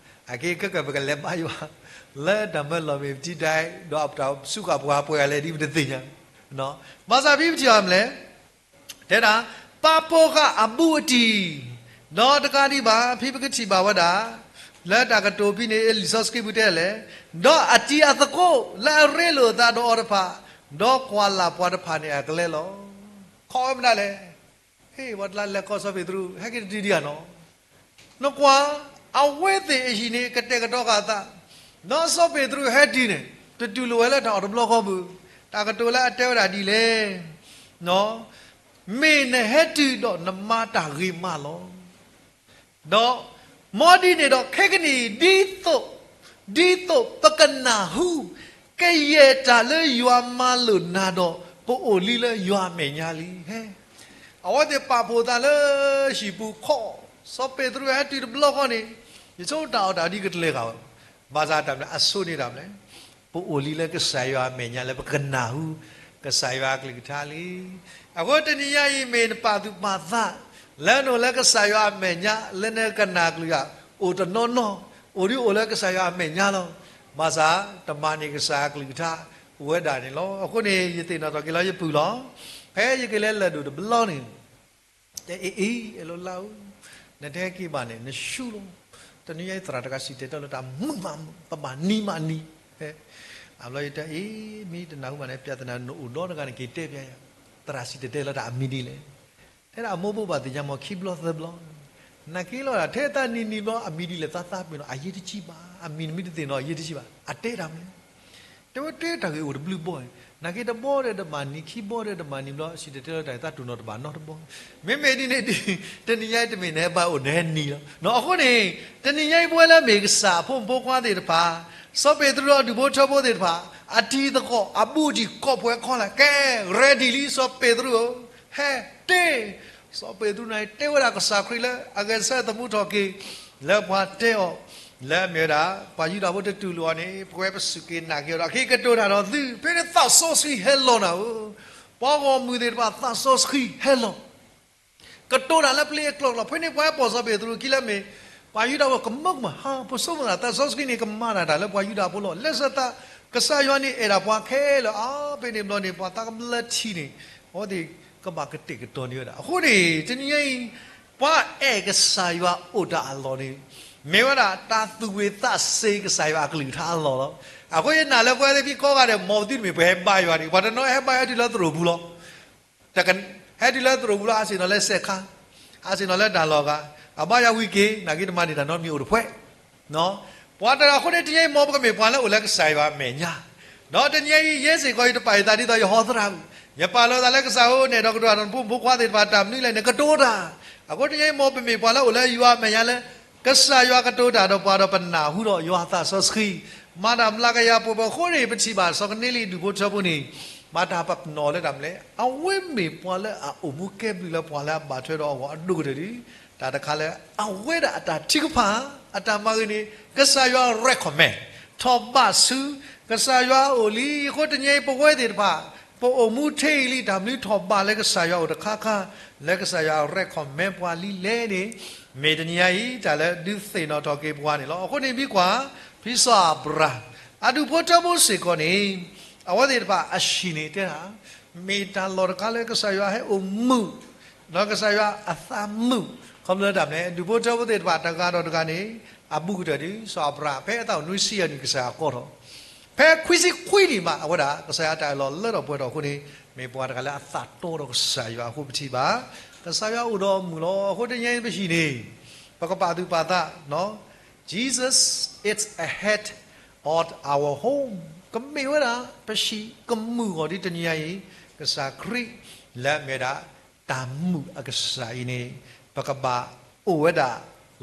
အက့ၤခဲကၢၣ် ပကလဲၤဘါယွၤ လၢတၢ်မၢလီၢ်မ့ၢ်ပထံဒၣ်, ဒီးတၢ်စူးဃာ်ပှၤပှဲၤဂၤလဲၣ်ဒ်ပတသ့ၣ်ညါ, ဘၣ်ဆၣ်ဖဲပထံၣ်အီၤမနုၤလဲၣ်, တဲဒၣ် ပာ်ဖှိၣ်ဃာ်အဘူးအတံၢ်, ဒီးတကးဒံးဘၣ် ဖဲပကထံၣ်ဘၣ်ဝဲဒၣ် လၢတၢ်ကတိၤဖဲန့ၣ် လံာ်စီဆှံပူၤတဲလဲၣ်, ဒီးအတံၤအသကိးလၢအရ့လိာ်အသးဒီးအီၤတဖၣ်, ဒီးကွၢ်လၢ်ပှၤတဖၣ်န့ၣ်အကျဲလီၤ. ခီဝဲမနုၤလဲၣ် ဟ့ၣ် ပှၤတလါလဲၤခီစီၤပ့းတရူး ဟဲက့ၤတတုၤဒံးဧါနီၤ. နကွၢ် အဝဲသ့ၣ်အဟံၣ်န့ၣ် ကတဲာ်ကတီၤဃာ်အသး, ဒီးစီၤပ့းတရူးဟဲတုၤန့ၣ် တတူၢ်လိာ်ဝဲလၢတၢ်အီၣ်တဘျီဃီဘၣ်. တၢ်ကတိၤလၢအတဲဝဲဒၣ်ဒ်လဲၣ်, မ့ၢ်နဟဲတုၤဒီးနမၤတၢ်ဂ့ၤမးလီၤ. ဒီး မ်ဒ်န့ၣ်ဒီး ခဲကနံၣ်အံၤ ဒ်သိး ဒ်သိးပကနၢ်ဟူ ကယဲၢ်တၢ်လၢယွၤမၤလိာ်နၤဒီး ပအိၣ်လံလၢယွၤအမဲာ်ညါလံ. ဟဲ အဝဲသ့ၣ်ပာ်ဖှိၣ်သးလၢဟံၣ်ပူၤခီ, စီၤပ့းတရူးဟဲတုၤတဘျီဃီန့ၣ်, ယဆိတၢ်အီၣ်တၢ်ဒ်ကတလဲၤဃာ်ဝဲ, ဘၣ်ဆၣ်တၢ်မနုၤလဲၣ် အဆိန့ၣ်တၢ်မနုၤလဲၣ်, ပအိၣ်လံလၢကစၢ်ယွၤအမဲာ်ညါလၢပကနၢ်ဟူ ကစၢ်ယွၤအကလုၢ်ကထါလံ. အဃိတနံၤညါအံၤမ့ၢ်နပာ်သူၣ်ပာ်သး လၢနအိၣ်လၢကစၢ်ယွၤအမဲာ်ညါ လၢနကနၣ်ကလုၢ်ဧါ, အိၣ်တနီၤနီၤ, အိၣ်ဒုးအိၣ်လၢကစၢ်ယွၤအမဲာ်ညါလီၤ. ဘၣ်ဆၣ် တမၤန့ၢ်ကစၢ်အကလုၢ်ကထါအိၣ်ဝဲဒၣ်န့ၣ်လီၤ. အဃိန့ၣ် ယသ့ၣ်နီၣ်ထီၣ်က့ၤလီၤယပုၢ်လီၤ. ဖဲယက့ၤလၢလၢၢ်ဒိၣ်တဘျီန့ၣ် တဲအ့အ့ အဲၣ်လိလါဧၢ, နတဟဲက့ၤဘၣ်န့ၣ် နဆူၣ်လီၤ. တနံၤညါအံၤသရၣ်တဂၤစံၣ်တဲၤတဲလီၤတၢ်မုာ်မးမုာ် ပဘၣ်နံၤမးနံၤ. အဘျီယတဲအ့ မ့ၢ်တနၢ်ဟူဘၣ်န့ၣ် ပြဿနာနအိၣ်ဒီတဂၤန့ၣ် က့ၤတဲပျဲယၤ, သရၣ်စံၣ်တဲၤတဲလီၤတၢ်အမံၤဒ်လဲၣ်. တဲဒၣ်အမိၢ်ဘိဘၣ်သ့ၣ်ညါမ့ၢ်ခံဘျီသၢဘျီ, နာ်က့လီၤဒၣ် ထဲတၢ်နံၤနံၤဘျီအမံၤဒ်လဲၣ် သးသးပ့ၤနီၣ် အယ့ၢ်တဆံဘၣ်, အမံၤနမ့ၢ်တသ့ၣ်နီၣ် အယ့ၢ်တဆံဘၣ် အတဲတၢ်မနုၤလဲၣ်. တဲဝဲတဲတၢ်ဂ့ၢ်အိၣ်တဘျုးဘီ, နာ်က့တဘီဒီးတဘၣ်နံၤ ခံဘီဒီးတဘၣ်နံၤဘျီ စံၣ်တဲၤတဲလီၤတၢ် သးတူၢ်နီၣ်တဘၣ်နီတဘီ. မ့မ့ၢ်ဒ်န့ၣ်ဒ် တနံၤညါအံၤတမ့ၢ်နဟဲဘါအိၣ်နဟဲနံၤလီၤ. အဃိန့ၣ် တနံၤညါအံၤ ပဝဲလၢမ့ၢ်ကစၢ်အဖိမုၣ်ဖိခွါသ့ၣ်တဖၣ်, စီၤပ့းတရူးအဒူၣ်ဖိထၢဖိသ့ၣ်တဖၣ်, အတံၤသကိး အဘူးတံၢ် ကိးပှဲၤခီလာ် ကဲ ready လံ စီၤပ့းတရူးဧၢ, ဟဲတ့ၢ် စီၤပ့းတရူးန့ၣ် တဲဝဲဒၣ်ကစၢ်ခရံာ်လၢအဂဲၤဆၢထၢၣ်သမူထီၣ်က့ၤ လၢပှၤတဲအီၤ လၢအမ့ၢ်ဝဲဒၣ် ပှၤယူဒၤဖိတတူၢ်လိာ်အီၤန့ၣ် ပဝဲပစူၢ်က့ၤနာ်က့ၤအီၤဒီး အခဲအံၤကတိၤတၢ်ဒီးသု, ဖဲန့ၣ်သးစီဆှံဟဲလီၤနၤဧၢ, ပှၤဂီၢ်မုၢ်သ့ၣ်တဖၣ်သးစီဆှံဟဲလီၤ ကတိၤတၢ်လၢပျ့ၤအကျိာ်ကျိာ်, ဖဲန့ၣ်ပှၤဟဲပိာ်စီၤပ့းတရူးအခံလၢအမ့ၢ် ပှၤယူဒၤဖိကမၢကမၣ်, ဟါ ပဆိကမိၣ်သး သးစီဆှံန့ၣ် ကမၤတၢ်တၢ်လၢပှၤယူဒၤဖိလီၤ. လၢစၢသး ကစၢ်ယွၤန့ၣ်အဲၣ်ဒၣ်ပှၤခဲလၢာ်, အါ ဖဲန့ၣ်ဘျီန့ၣ် ပှၤသးကဘျၢထံန့ၣ် အဝဲသ့ၣ်ကဘၣ်ကတဲာ်ကတီၤန့ၢ်ဝဲဒၣ်. အဃိန့ၣ် တနံၤညါအံၤ ပှၤအဲၣ်ကစၢ်ယွၤအိၣ်တၢ်အလီၢ်န့ၣ် မ့ၢ်ဝဲဒၣ်တၢ်သူၣ်ဝံၣ်သးစ့ၤကစၢ်ယွၤအကလုၢ်ကထါအလီၢ်လီၤ. အဃိယနာ်လၢပဝဲသ့ၣ်ကိးဂၤဒဲး မ်ပသုတမ့ၢ် ပှၤဟဲဘါယွၤန့ၣ်, ပှၤတနီၤဟဲဘါယွၤတုၤလၢသရိာ်ပူၤလီၤ. တက ဟဲတုၤလၢသရိာ်ပူၤလီၤ, အစ့ၣ်နီၤလၢစဲးခါ, အစ့ၣ်နီၤလၢတၢ်လီၢ်ဂၤ, အဘါယွၤဝံၤက့ၤ နာ်က့တမၤန့ၢ်တၢ်နီတမံၤအိၣ်တဖှဲး. ပှၤတဂၤအဃိန့ၣ် တနံၤညါအံၤ မ်ပကမ့ၢ်ပှၤလၢအိၣ်လၢကစၢ်ယွၤအမဲာ်ညါ, ဒီးတနံၤညါအံၤ ယဲစ့ၢ်ကီး ယတပာ်ယသးဒ်သိးယဟီသရၣ်, ယပာ်လီၤသးလၢကစၢ်ဧၢ နအဲၣ်ဒိးကတိၤတၢ်ဒီးနဖိမုၣ်ဖိခွါသ့ၣ်တဖၣ်တၢ်မနုၤလဲၣ် နကတိၤတၢ်. အဃိတနံၤညါအံၤ မ်ပမ့ၢ်ပှၤလၢအိၣ်လၢယွၤအမဲာ်ညါလၢ ကစၢ်ယွၤကတိၤတၢ်ဒီးပှၤဒီးပနၢ်ဟူဒီးယွၤသးစီဆှံ မၤတၢ်မျးကယၤပှဲၤပှဲၤအဃိန့ၣ် ပထံၣ်ဘၣ်စီၤကနံလံဒူၣ်ဖိထၢဖိန့ၣ် မၤတၢ်ပာ်ပနီၣ်လၢတၢ်မနုၤလဲၣ်, အဝဲမ့ၢ်ပှၤလၢအအိၣ်မူကဲဘျုးလၢပှၤလၢအဘၣ်ထွဲဒီးအဂီၢ်အဒိၣ်ကတၢၢ်ဒီး တၢ်တခါလၢအဝဲဒၣ်အတၢ်ထုကဖၣ် အတၢ်မၤဂ့ၤန့ၣ် ကစၢ်ယွၤ recommend ထီၣ်ဘၣ်ဆူ ကစၢ်ယွၤအအိၣ်လံ. အဃိတနံၤအံၤပဝဲသ့ၣ်တဖၣ် ပအိၣ်မူထဲအံၤလံ တၢ်မနုၤထီၣ်ဘၣ်လၢကစၢ်ယွၤအအိၣ်တခါခါ လၢကစၢ်ယွၤ recommend ပှၤလံလဲၣ်န့ၣ် မ့ၢ်တနံၤညါအံၤ တၢ်လၢဒုးသ့ၣ်နီၣ်ထီၣ်က့ၤပှၤန့ၣ်လီၤ. အဃိန့ၣ်မ့ၢ်ကွၢ် ဖဲစီၤအၤဘြၤဟၣ် အဒူၣ်ဖိထၢဖိစ့ၢ်ကီးန့ၣ် အဝဲသ့ၣ်တဖၣ်အဟံၣ်န့ၣ်တဲဒၣ် မ့ၢ်တၢ်လီၢ်တခါလၢကစၢ်ယွၤဟဲအိၣ်မုာ် ဒီးကစၢ်ယွၤအသးမုာ် ခီဖျိလၢတၢ်မနုၤလဲၣ် ဒူၣ်ဖိထၢဖိသ့ၣ်တဖၣ်တဂၤဒီးတဂၤန့ၣ် အဘူးကတၢၢ်ဒ် စီၤအၤဘြၤဟၣ် ဖဲအသးအိၣ်နွံဆံယဲၢ်နံၣ် ကစၢ်ယွၤကိးထီၣ် ဖဲခွံဆံခွံနံၣ်မး အဝဲဒၣ် ကစၢ်ယွၤတၢ်အၢၣ်လီၤလၢထီၣ်ပှဲၤထီၣ်အဃိန့ၣ် မ့ၢ်ပှၤတဂၤလၢအသးတီဒီးကစၢ်ယွၤအဃိပထံၣ်ဘၣ် ကစၢ်ယွၤအိၣ်ဒီးအမုာ်လီၤ. အဃိတနံၤညါအံၤပဟံၣ်န့ၣ် ပကပာ်သူၣ်ပာ်သး Jesus is ahead of our home ကမ့ၢ်ဝဲဒၣ် ပဟံၣ်ကမုာ်ဂီၤဒ်တနံၤညါအံၤ ကစၢ်ခရံာ် လၢအမ့ၢ်ဝဲဒၣ် တၢ်မုာ်အကစၢ်အံၤန့ၣ် ပကဘၣ်အိၣ်ဝဲဒၣ်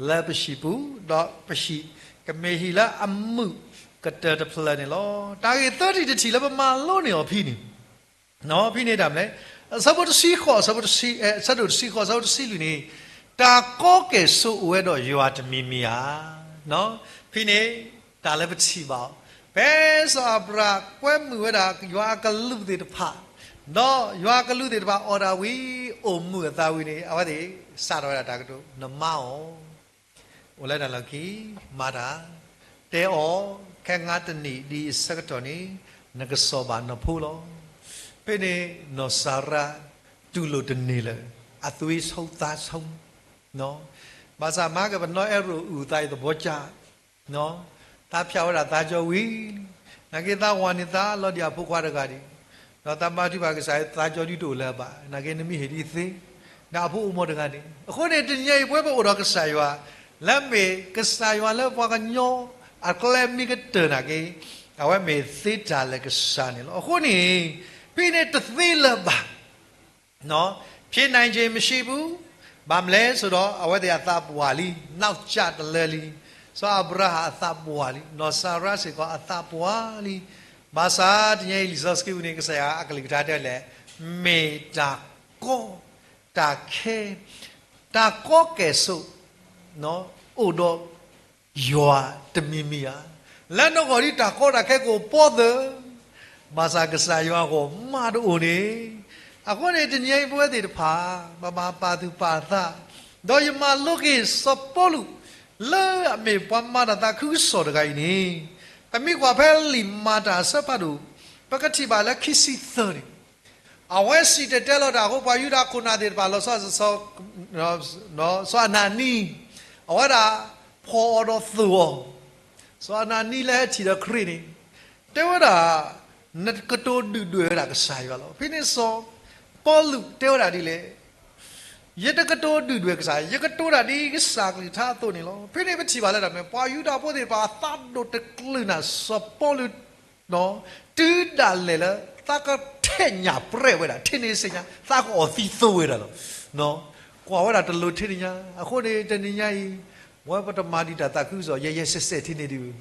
လၢပဟံၣ်ပူၤ ဒီးပဟံၣ်ကမ့ၢ်ဟံၣ်လၢအမုာ်ကတၢၢ်တဖျၢၣ်န့ၣ်လီၤ. တၢ်ဂ့ၢ်သၢထံၣ်တထံၣ်လၢပမၤလိန့ၢ်အီၤဖဲန့ၣ် ဖဲန့ၣ်တၢ်မနုၤလဲၣ် အဆၢဖိတဆံဃိး အဆၢဖိတဆံ အဆၢဒိၣ်တဆံဃိး အဆၢဖိတဆံလွံၢ်န့ၣ် တၢ်ကီကဲၣ်ဆိးအိၣ်ဝဲဒီးယွၤတမံၤမံၤဧါ. ဖဲန့ၣ် တၢ်လၢပထံၣ်ဘၣ်အီၤ ဖဲစီၤအၤဘြၤဟၣ်ကွဲမုာ်ဝဲဒၣ်ယွၤအကလူးသ့ၣ်တဖၣ် ဒီးယွၤအကလူးသ့ၣ်တဖၣ်အီၣ်တၢ်ဝံၤ အိၣ်မုာ်အသးဝံၤန့ၣ် အဝဲသ့ၣ်စးထီၣ်ဝဲဒၣ်တၢ်ကတိၤ နမါအီၤ အိၣ်လၢတၢ်လီၢ်ခံ မၤတၢ် တဲအီၤ ခဲငါတနံၣ်ဒ်အံၤအဆၢကတီၢ်န့ၣ် နကစီၣ်ဘၣ်နဖိလီၤ. ဖဲန့ၣ် နီၢ်စၤရါ တူၢ်လိာ်တန့ၢ်လၢၤ အသွံဆိသးဆိ ဘၣ်ဆၣ်မၤက့ၤပနီၢ်အဲၣ်ရိၣ်အုၣ်သးအံၤသဘီကၠၢ် သးဖၠးဝဲဒၣ်သးကၠီဝံၤလံ. နာ်က့သးဝၤန့ၢ်သးလီၤဒံးအဖိခွါတဂၤဒံး, ဒီးသးဘါထုကဖၣ်ကစၢ်ယွၤ သးကၠီဒုးတအိၣ်လၢၤဘၣ်. နာ်က့နမ့ၢ်ဟ့ၣ်ဒ်သ့, နအဖိအိၣ်မီတဂၤန့ၣ်. အဃိန့ၣ် တနံၤညါအံၤ ပဝဲပအိၣ်ဒီးကစၢ်ယွၤ, လၢမ့ၢ်ကစၢ်ယွၤလၢပှၤကညီ အကျဲမ့ၢ်ကတၢၢ်နာ်က့, အဝဲမ့ၢ်သ့တၢ်လၢကစၢ်န့ၣ်လီၤ. အဃိန့ၣ် ဖဲန့ၣ်တသ့လၢၤဘၣ် ဖြစ်နိုင်ခြေမရှိဘူး, ဘၣ်မနုၤလဲၣ်ဆိုတော့ အဝဲသ့ၣ်အသးပှၢ်လံ, နောက်ကျတလၢလံ, စီၤအၤဘြၤဟၣ်အသးပှၢ်လံ, နီၢ်စၤရါစ့ၢ်ကီးအသးပှၢ်လံ. ဘၣ်ဆၣ်တနံၤညါအံၤလံာ်စီဆှံပူၤန့ၣ် ကစၢ်ယွၤအကလုၢ်ကထါတဲလဲၣ်, မ့ၢ်တၢ်ကီ, တၢ်ခဲ, တၢ်ကီကဲၣ်ဆိး အိၣ်ဒီး ယွၤတမံၤမံၤဧါ. လၢနဂီၢ်ဒ်တၢ်ကီတၢ်ခဲကအိၣ်ပီသၢ, ဘၣ်ဆၣ်ကစၢ်ယွၤအဂီၢ်မးတအိၣ်န့ၣ်. အဃိန့ၣ် တနံၤညါအံၤပဝဲသ့ၣ်တဖၣ် ပဘၣ်ပာ်သူၣ်ပာ်သး ဒီးယမၤလိက့ၤစီၤပီလူး လၢအမ့ၢ်ပှၤမၤတၢ်သးခုကစီၣ်တဂၤအံၤန့ၣ်, ပမ့ၢ်ကွၢ်ဖဲလံာ်မၤတၢ်အဆၢဖးဒိၣ်, ပကထံၣ်ဘၣ်လၢခံဆံသၢန့ၣ်, အဝဲစံၣ်တဲၤတဲလီၤတၢ်အဃိ ပှၤယူဒၤခိၣ်နၢ်သ့ၣ်တဖၣ်လီၤဆီ စီၤအနနံ, အဝဲဒၣ်ဖီၣ်အီၤဒီးသိၣ်အီၤ, စီၤအနနံလၢဟဲထံၣ်ဒီးခရံာ်န့ၣ်, တဲဝဲဒၣ်, နကတိၤဒုၣ်ဒွဲၣ်ဝဲဒၣ်ကစၢ်ယွၤလီၤ. ဖဲန့ၣ်စီၤပီလူးတဲဝဲဒၣ်ဒ်လဲၣ်, ယတကတိၤဒုၣ်ဒွဲၣ်ကစၢ်, ယကတိၤတၢ်ဒ်ကစၢ်ကလုၢ်ကထါအသိးန့ၣ်လီၤ. ဖဲန့ၣ်ပထံၣ်ဘၣ်လၢတၢ်မနုၤ, ပှၤယူဒၤဖိသ့ၣ်တဖၣ်အသးဒိၣ်တကျၢၤနၤစီၤပီလူး တုၤဒၣ်လဲာ်လၢ သးကထဲၣ်ညၣ်ပြဲးဝဲဒၣ် ထဲန့ၣ်စ့ၢ်ညါ သးကအီၣ်သံသိဝဲဒၣ်လီၤ. ကွၢ်ဝဲဒၣ်တလိၤထဲန့ၣ်ညါ, အဃိန့ၣ် တနံၤညါအံၤ, ဝဲပတမၤဒံးတၢ်သးခုကစီၣ် ယဲယဲစဲးစဲးထဲန့ၣ်ဒံး,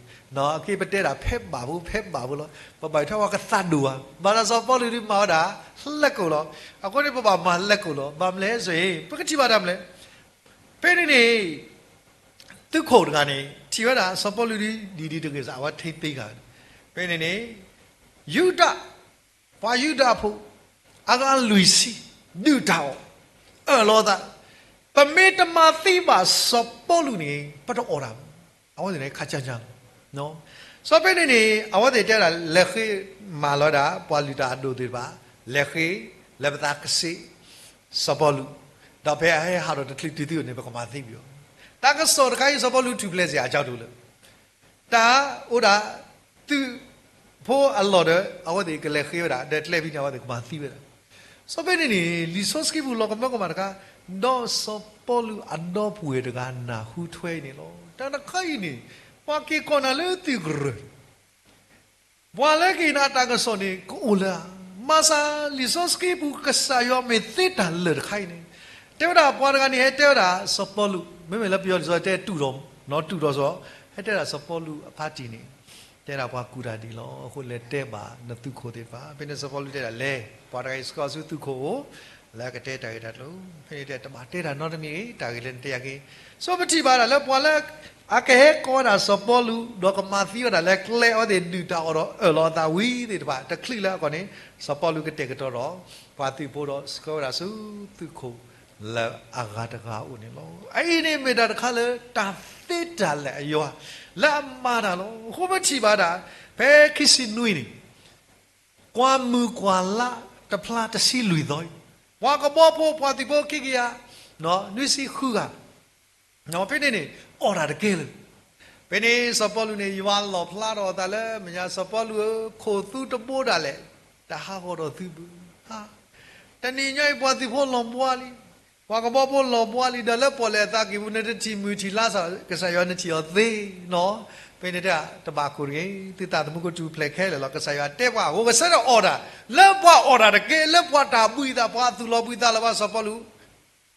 အက့ပတဲဒၣ်ဖဲဘၣ်ဖိ ဖဲဘၣ်ဖိလီၤ. ပဘၣ်ယိၣ်ထီၣ်ဝဲကသးဒိၣ်ဧါ, ဘၣ်ဆၣ်စီၤပီလူးဒုးမၤဝဲဒၣ် လဲၤကိာ်လီၤ. အဃိန့ၣ် ပဘၣ်မၤလဲၤကိာ်လီၤ. ဘၣ်မနုၤလဲၣ်စ့ၢ်, ပကထံၣ်ဘၣ်တၢ်မနုၤလဲၣ်. ဖဲန့ၣ်န့ၣ် သုးခိၣ်တဂၤန့ၣ် ထံၣ်ဝဲဒၣ်စီၤပီလူးဒ်ဒ်တဂ့ၤစ့ၢ် အဝဲထဲသ့ဂၤ, ဖဲန့ၣ်န့ၣ် ယူဒၤ, ပှၤယူဒၤဖိ အဂၤလွံၢ်ဆံ ဒုၣ်တၢ်အီၣ်, အၢၣ်လီၤအသး, ပမ့ၢ်တမၤသံဘၣ်စီၤပီလူးန့ၣ် ပတအီၣ်တၢ်ဘၣ်. အဝဲသ့ၣ်န့ၣ်ခါဆါညါလီၤ. စီၤပီလူးန့ၣ်န့ၣ် အဝဲသ့ၣ်တဲဝဲဒၣ် လဲၤဃ့မၤလီၤဝဲဒၣ် ပှၤလုၢ်တၢ်အဒိၣ်သ့ၣ်တဖၣ်, လဲၤဃ့ လၢပသးကစံး စီၤပီလူး, ဒီးဖဲအဟဲဟးထီၣ်တချုးတုၤသုန့ၣ် ပကမၤသံကွံာ်အီၤ. တၢ်ကစီၣ်တခါအံၤ စီၤပီလူးထူၣ်ဖျဲးစ့ၢ်အကၠီတအိၣ်လၢ တၢ်အိၣ်ဒၣ် သုးဖိအလီၢ်ဒီး အဝဲသ့ၣ်ကလဲၤဃ့ဝဲဒၣ် ဒီးကျဲဖဲန့ၣ် အဝဲသ့ၣ်ကမၤသံဝဲဒၣ်. စီၤပီလူးန့ၣ်န့ၣ် လံာ်စီဆှံပူၤလီၤကမၢကမၣ်တခါ, ဒီးစီၤပီလူးအဒီပုၢ်ဝဲၢ်တဂၤနၢ်ဟူထွဲအံၤန့ၣ်လီၤ. တၢ်တခါအံၤန့ၣ် ပှၤက့ၤကိးနၤလၢသုးကရၢၢ် ပှၤလၢကဟ့ၣ်နၤတၢ်ကစီၣ်န့ၣ် ကအိၣ်လၢၤဧါ. မၤစၢ်လံာ်စီဆှံပူၤ ကစၢ်ယွၤမ့ၢ်သ့တၢ်လၢာ်တခါအံၤန့ၣ်, တဲဝဲဒၣ်ပှၤတဂၤန့ၣ် ဟဲတဲဝဲဒၣ်စီၤပီလူး, မ့မ့ၢ်လၢပယီၤလံာ်စီဆှံတဲတူၢ်ဒီး, နီၢ်တူၢ်ဒီးစီၤ, ဟဲတဲဒၣ်စီၤပီလူးအဖါတံၢ်န့ၣ်, တဲဒၣ်ပှၤကူၣ်တၢ်ဒ်လီၤ. အဃိလဲၤတဲဘၣ်နသုးခိၣ်သ့ၣ်တဖၣ်. ဖဲန့ၣ်စီၤပီလူးတဲဒၣ်လဲၤ, ပှၤတဂၤအံၤစှီၤဆူသုးခိၣ်အအိၣ် လၢအကတဲတၢ်ဂ့ၢ်တၢ်ကျိၤ, ဖဲန့ၣ်တဲတဘၣ်တဲတၢ်နီတမံၤဂ့ၤ, တၢ်ဂ့ၢ်လၢနတဲယၤက့ၤ. စီၤပီလူးထံၣ်ဘၣ်ဒၣ်လၢပှၤလၢ အကဟဲကိးဝဲဒၣ်စီၤပီလူး ဒီးကမၤသံဝဲဒၣ်လၢကျဲအဝဲသ့ၣ်ဒုၣ်တၢ်အီၣ်ဒီးအၢၣ်လီၤအသးဝံၤသ့ၣ်တဖၣ် တချုးလၢအကီၢ်န့ၣ်, စီၤပီလူးကတဲာ်ကတီၤဒီး ပှၤသုးဖိဒီးဆှၢဝဲဒၣ်ဆူသုးခိၣ်လၢအဂၤတဂၤအအိၣ်န့ၣ်လီၤ. အအံၤန့ၣ်မ့ၢ်တၢ်တခါလၢတၢ်သ့တၢ်လၢာ်အယွၤ လၢအမၤတၢ်လီၤ. အဃိပထံၣ်ဘၣ်ဒၣ် ဖဲခံဆံနွံန့ၣ် ကွၢ်မုၢ်ကွၢ်လါတဖျါတဆံလွံၢ်သီအံၤ, ပှၤကဘီဖိ ပှၤသုးဖိခံကယၤ နွံဆံဃုဂၤ ဖဲန့ၣ်န့ၣ် အီၣ်တၢ်တကဲလၢၤ. ဖဲန့ၣ်စီၤပီလူးန့ၣ် ယွၤလီၣ်ဖျါထီၣ်အသးလၢ မဲာ်ညါစီၤပီလူးဧၢ, ခိၣ်သူတဘိဒၣ်လဲာ် တဟးဂီၤဒီးသုဘၣ်. တနံၤညါအံၤ ပှၤသုးဖိလီၤဘှါလံ, ပှၤကဘီဖိလီၤဘှါလံ, ဒီးလၢပီၣ်လဲၣ်အသးကံၢ်ပူၤ နတထံၣ်မုၢ်ထံၣ်လါစ့ၢ် ကစၢ်ယွၤနထံၣ်အီၤသ့နီၤ. ဖဲန့ၣ်တဲ တဘၣ်ကိၢ်တဂ့ၤ, သုသးသမူကထူၣ်ဖျဲးခဲလၢာ်လီၤ. ကစၢ်ယွၤတဲပှၤအဃိ ကဆၢထၢၣ်အီၣ်တၢ်, လၢပှၤအီၣ်တၢ်တကဲ, လၢပှၤတၢ်ဘှံးအသး, ပှၤအသူၣ်လီၤဘှံးသးလၢၤဘၣ်. စီၤပီလူး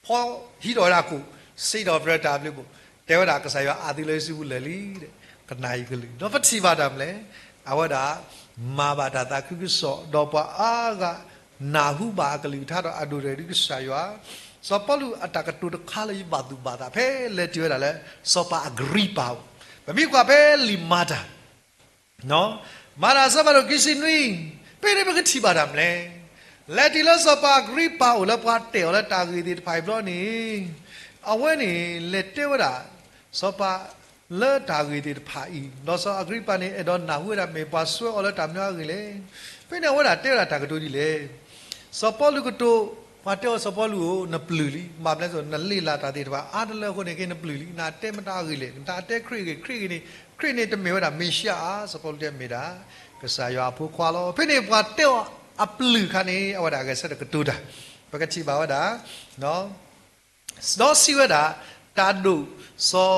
ဖီဟံးထီၣ်ဝဲဒၣ်ခိၣ်, စံးထီၣ်ပတြၢၤတၢ်ဘျုးဘိၣ်, တဲဝဲဒၣ်ကစၢ်ယွၤအးသုလၢယစုပူၤလၢာ်လံ, ကနၣ်ယကလုၢ်, ဒီးပထံၣ်ဘၣ်တၢ်မနုၤလဲၣ်. အဝဲဒၣ် မၤဘၣ်တၢ်သးခုကစီၣ်, ဒီးပှၤအါဂၤနၢ်ဟူဘၣ်အကလုၢ်ကထါဒီးအဒိၣ်တၢ်ဒ်ကစၢ်ယွၤ. စီၤပီလူးအတၢ်ကတိၤတခါလၢယဘၣ်သူၣ်ဘၣ်သး ဖဲလဲၤတုၤဝဲဒၣ်လၢ စီၤပၤအကရံပၤအအိၣ်, ပမ့ၢ်ကွၢ်ဖဲလံာ်မၤတၢ် မၤတၢ်အဆၢဖးဒိၣ်ခံဆံနွံ, ဖဲန့ၣ်ပကထံၣ်ဘၣ်တၢ်မနုၤလဲၣ်. လဲၤတုၤလၢစီၤပၤအကရံပၤအအိၣ် လၢပှၤတဲအီၤလၢတၢ်ဂ့ၢ်သ့ၣ်တဖၣ်အံၤဘျီန့ၣ်, အဝဲန့ၣ်လဲၤတဲဝဲဒၣ် စီၤပၤလၢတၢ်ဂ့ၢ်သ့ၣ်တဖၣ်အံၤ, ဒီးစီၤအကရံပၤန့ၣ် အဲၣ်ဒိးနၢ်ဟူဝဲဒၣ် မ့ၢ်ပှၤဆှၢအီၤလၢတၢ်မနုၤအဂ့ၢ်လဲၣ်. ဖဲန့ၣ်အဝဲဒၣ်တဲဝဲဒၣ်တၢ်ကတိၤဒ်လဲၣ်. စီၤပီလူးကတိၤ, ပှၤတဲအီၤစီၤပီလူးဧၢ, နပျုၢ်လံ, ဘၣ်မနုၤလဲၣ်, နလ့ၣ်လၢ်တၢ်သ့ၣ်တဖၣ်အါတလၢအဃိန့ၣ် က့နပျုၢ်လံ, နတဲမတၤအဂ့ၢ်လဲၣ်, နတၢ်တဲခရံာ်အဂ့ၢ်, ခရံာ်အဂ့ၢ်န့ၣ်, ခရံာ်န့ၣ်တမ့ၢ်ဝဲဒၣ်မ့ၤၡံအၤဧါ, စီၤပီလူးတဲမ့ၢ်ဒၣ် ကစၢ်ယွၤအဖိခွါလီၤ. ဖဲန့ၣ်ပှၤတဲအီၤအပျုၢ်အခါန့ၣ် အဝဲဒၣ်အဂဲၤဆၢထၢၣ်ကတိၤတၢ်, ပကထံၣ်ဘၣ်ဝဲဒၣ် ဒီးစံးဝဲဒၣ်, တၢ်ဒိၣ်စီၤ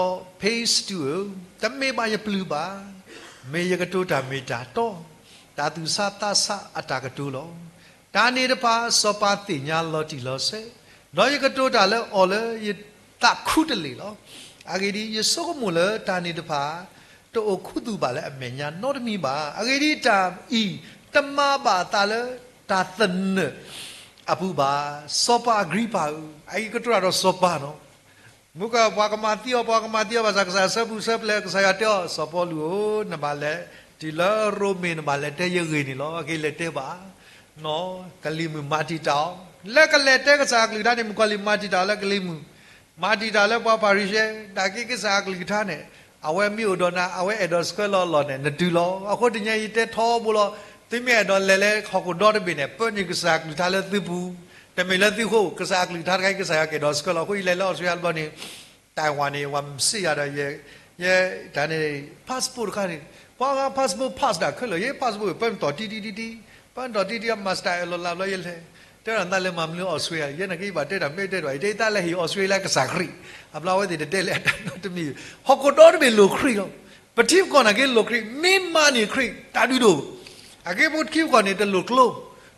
ဖ့စတူးဧၢ, တမ့ၢ်ဘၣ်ယပျုၢ်ဘၣ်, မ့ၢ်ယကတိၤတၢ်မ့ၢ်တၢ်တီ, တၢ်သူၣ်ဆါသးဆါအတၢ်ကတိၤလီၤ. တၢ်န့ၣ်တဖၣ်စီၤပၤသ့ၣ်ညါလီၤတံၢ်လီၤဆဲး, ဒီးယကတိၤတၢ်လၢအီၤလၢယသးခူတလ့ၢ်လီၤ. အဂ့ၢ်ဒ်အံၤ, ယဆိကမိၣ်လၢတၢ်န့ၣ်တဖၣ် တအိၣ်ခူသူၣ်ဘၣ်လၢအမဲာ်ညါနီတမံၤဘၣ်. အဂ့ၢ်ဒ်အံၤ, တၢ်အံၤတမၤဘၣ်အသးလၢတၢ်သနၢၣ်အပူၤဘၣ်. စီၤပၤအကရံပၤဧၢ, အအံၤကတိၤတၢ်ဒီးစီၤပၤနီၤ, မုၢ်ကပှၤကမၤသံအီၤ, ပှၤကမၤသံအီၤဘၣ်ဆၣ် ကစၢ်ယွၤဆၢပူၤဆၢပျဲၢ်, ကစၢ်ယွၤတဲအီၤ, စီၤပီလူးဧၢ, နဘၣ်လဲၤတုၤလၢရိမ့ၤ နဘၣ်လဲၤတဲယဂ့ၢ်န့ၣ်လီၤ. အက့ၤလဲၤတဲဘၣ်, ကလံၤမုၢ်မၤတံာ်တာ်အီၤ, လၢကလဲၤတဲကစၢ်အကလုၢ်ကထါန့ၣ် မုၣ်ကီၤလံၢ်မၤတံာ်တာ်အီၤလၢကလံၤမုၢ် မၤဒံးတၢ်လၢပှၤဖၤရံၤၡဲ, တၢ်က့ၤကစၢ်အကလုၢ်ကထါန့ၣ်, အဝဲမ့ၢ်အိၣ်ဒီးနၤ, အဝဲအဲၣ်ဒိးဆှၢလီၤအလီၢ်န့ၣ် နတုၤလီၤ. အဃိတနံၤအံၤယတဲထီဘိလီၤ, သုမ့ၢ်အဲၣ်ဒိးလဲၤလၢဟီၣ်ခိၣ်ဒီတဘ့ၣ်န့ၣ်, ပၢနုာ်ကစၢ်အကလုၢ်ကထါလၢသုပူၤ, တမ့ၢ်လၢသုဃိ, ကစၢ်အကလုၢ်ကထါတခါအံၤ ကစၢ်ယွၤကအဲၣ်ဒိးဆှၢလီၤ. အဃိယလဲၤလၢအီစထြ့လယါတဘျီန့ၣ်, တၢ်ဝၤန့ၣ် ဝၤမ့ၢ်စံးယၤဒီး ယဲ, ယဲ, တၢ်န့ၣ် passport တခါန့ၣ်, ပှၤဂၤ passport pass ဒၣ်ခဲလၢာ်, ယဲ passport ပၢနတီၢ်တံတံတံတံ, ပၢနတီၢ်တံတံ အ master အလီၤလးဘျီယဲလဲၣ်, တဲဒၣ်နသးလဲၤမၤမနုၤအီစထြ့လယါ, ယဲနကဘၣ်တဲတၢ်မ့ၢ်တဲတၢ်အံၤ, တဲယသးလဲၤဟ့ၣ်အီစထြ့လယါကစၢ်ခရံာ်, အဘျီအဝဲသ့ၣ်တတဲလဲၣ်အတၢ်နီတမံၤ, ဟီၣ်ခိၣ်ဒီတဘ့ၣ်လိၣ်ခရံာ်လီၤ. ပထံပကီၢ်နာ်က့လိၣ်ခရံာ်, မ့ၢ်မၤန့ၢ်ခရံာ်တၢ်ဒုးဒိၣ်, အက့ဖိထံပကီၢ်န့ၣ် တလိၣ်ကျိ,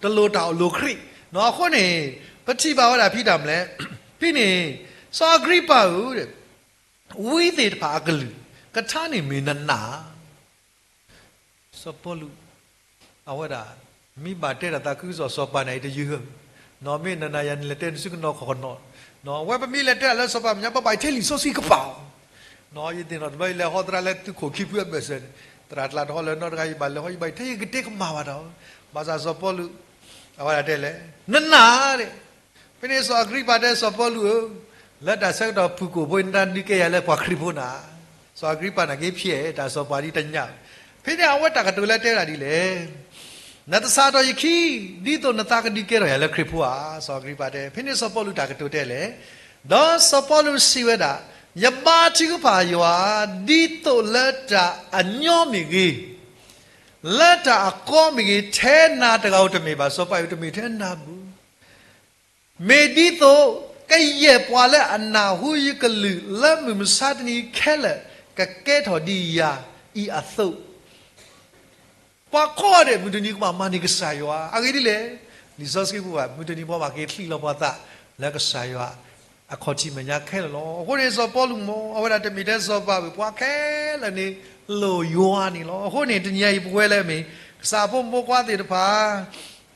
တလိၣ်တၢ်အလိၣ်ခရံာ်, အဃိန့ၣ်, ပထံၣ်ဘၣ်ဝဲဒၣ်ဖဲတၢ်မနုၤလဲၣ်, ဖဲန့ၣ်, စီၤအဂြံပၤဧၢ, ဝံသ့ၣ်တဖၣ်အကလုၢ်ကထါန့ၣ်မ့ၢ်နနာ် စီၤပီလူး, အဝဲဒၣ်, မ့ၢ်ဘၣ်တဲတၢ်သးခုကစီၣ်စီၤပၤန့ၣ်အံၤတယုၢ်ဧၢ, နီၢ်မ့ၢ်နနာ်ယၤန့ၣ် လဲၤတဲနစုကနီၢ်ခီၣ်ကနီၢ်, အဝဲပမ့ၢ်လဲၤတဲတၢ်လၢစီၤပၤမဲာ်ညါ ပဘၣ်ထဲလံာ်စီဆှံကပၤအီၤ, နီၢ်ယသ့ၣ်နီၣ်တဘျီယလဲၤဟီသရၣ်လၢသုးခိၣ်ခံဖုအဘၢၣ်စၢၤန့ၣ်, သရၣ်ကျါတဟီလၢၤနီတဂၤ ယဘၣ်လဲၤဟီ ယဘၣ်ထဲယကတဲကမၣ်ဘၣ်တၢ်, ဘၣ်ဆၣ်စီၤပီလူး, အဝဲဒၣ်တဲလဲၣ်, နနာ်ဒဲး ဖဲန့ၣ်စီၤအဂြံပၤတဲစီၤပီလူးဧၢ, လၢတၢ်ဆၢကတီၢ်ဖုၣ်ကိာ်ဖိ နတၢ်ဒုးကဲယၤလၢပှၤခရံာ်ဖိနၤ, စီၤအဂြံပၤနာ်က့ဖျဲးတၢ်စီၤပၤဒ်တညါ, ဖဲန့ၣ်အဝဲတၢ်ကတိၤလၢတဲဒၣ်ဒ်လဲၣ်, နတစးထီၣ်ယခံ, ဒ်သိးနသးကဒုးကဲထီၣ်ယၤလၢခရံာ်ဖိဧါ, စီၤအဂြံပၤတဲ, ဖဲန့ၣ်စီၤပီလူးတၢ်ကတိၤတဲလဲၣ်, ဒီးစီၤပီလူးစံးဝဲဒၣ်, ယဘါထုကဖၣ်ယွၤ, ဒ်သိးလၢတၢ်အညီမ့ၢ်ဂ့ၤ, လၢတၢ်အကီမ့ၢ်ဂ့ၤ, ထဲနၤတဂၤဧိၤတမ့ၢ်ဘၣ်, စီၤပၤဧၢ တမ့ၢ်ထဲနၤဘၣ် မ့ၢ်ဒ်သိး, ကယဲၢ်ပှၤလၢအနၢ်ဟူယကလုၢ်လၢမုၢ်မဆါတနံၤခဲလၢာ်, ကကဲထီၣ်ဒ်ယၤအံၤအသိး, ပှၤကိးဂၤဒဲး မုၢ်တနံၤကဘၣ်မၤန့ၢ်ကစၢ်ယွၤ, အဂ့ၢ်ဒ်လဲၣ်, လံာ်စီဆှံပူၤဘၣ် မုၢ်တနံၤပှၤဘၣ်က့ၤချံးလီၤပှၤသး, လၢကစၢ်ယွၤ, အခီၣ်ထံးမဲာ်ညါခဲလၢာ်လီၤ. အဃိန့ၣ်စီၤပီလူးမ့ၢ် အဝဲဒၣ်တမ့ၢ်ထဲစီၤပၤဘၣ် ပှၤခဲလၢာ်န့ၣ်, လိၣ်ယွၤန့ၣ်လီၤ. အဃိန့ၣ် တနံၤအံၤပဝဲလၢအမ့ၢ်, ကစၢ်ဖိမုၣ်ဖိခွါသ့ၣ်တဖၣ်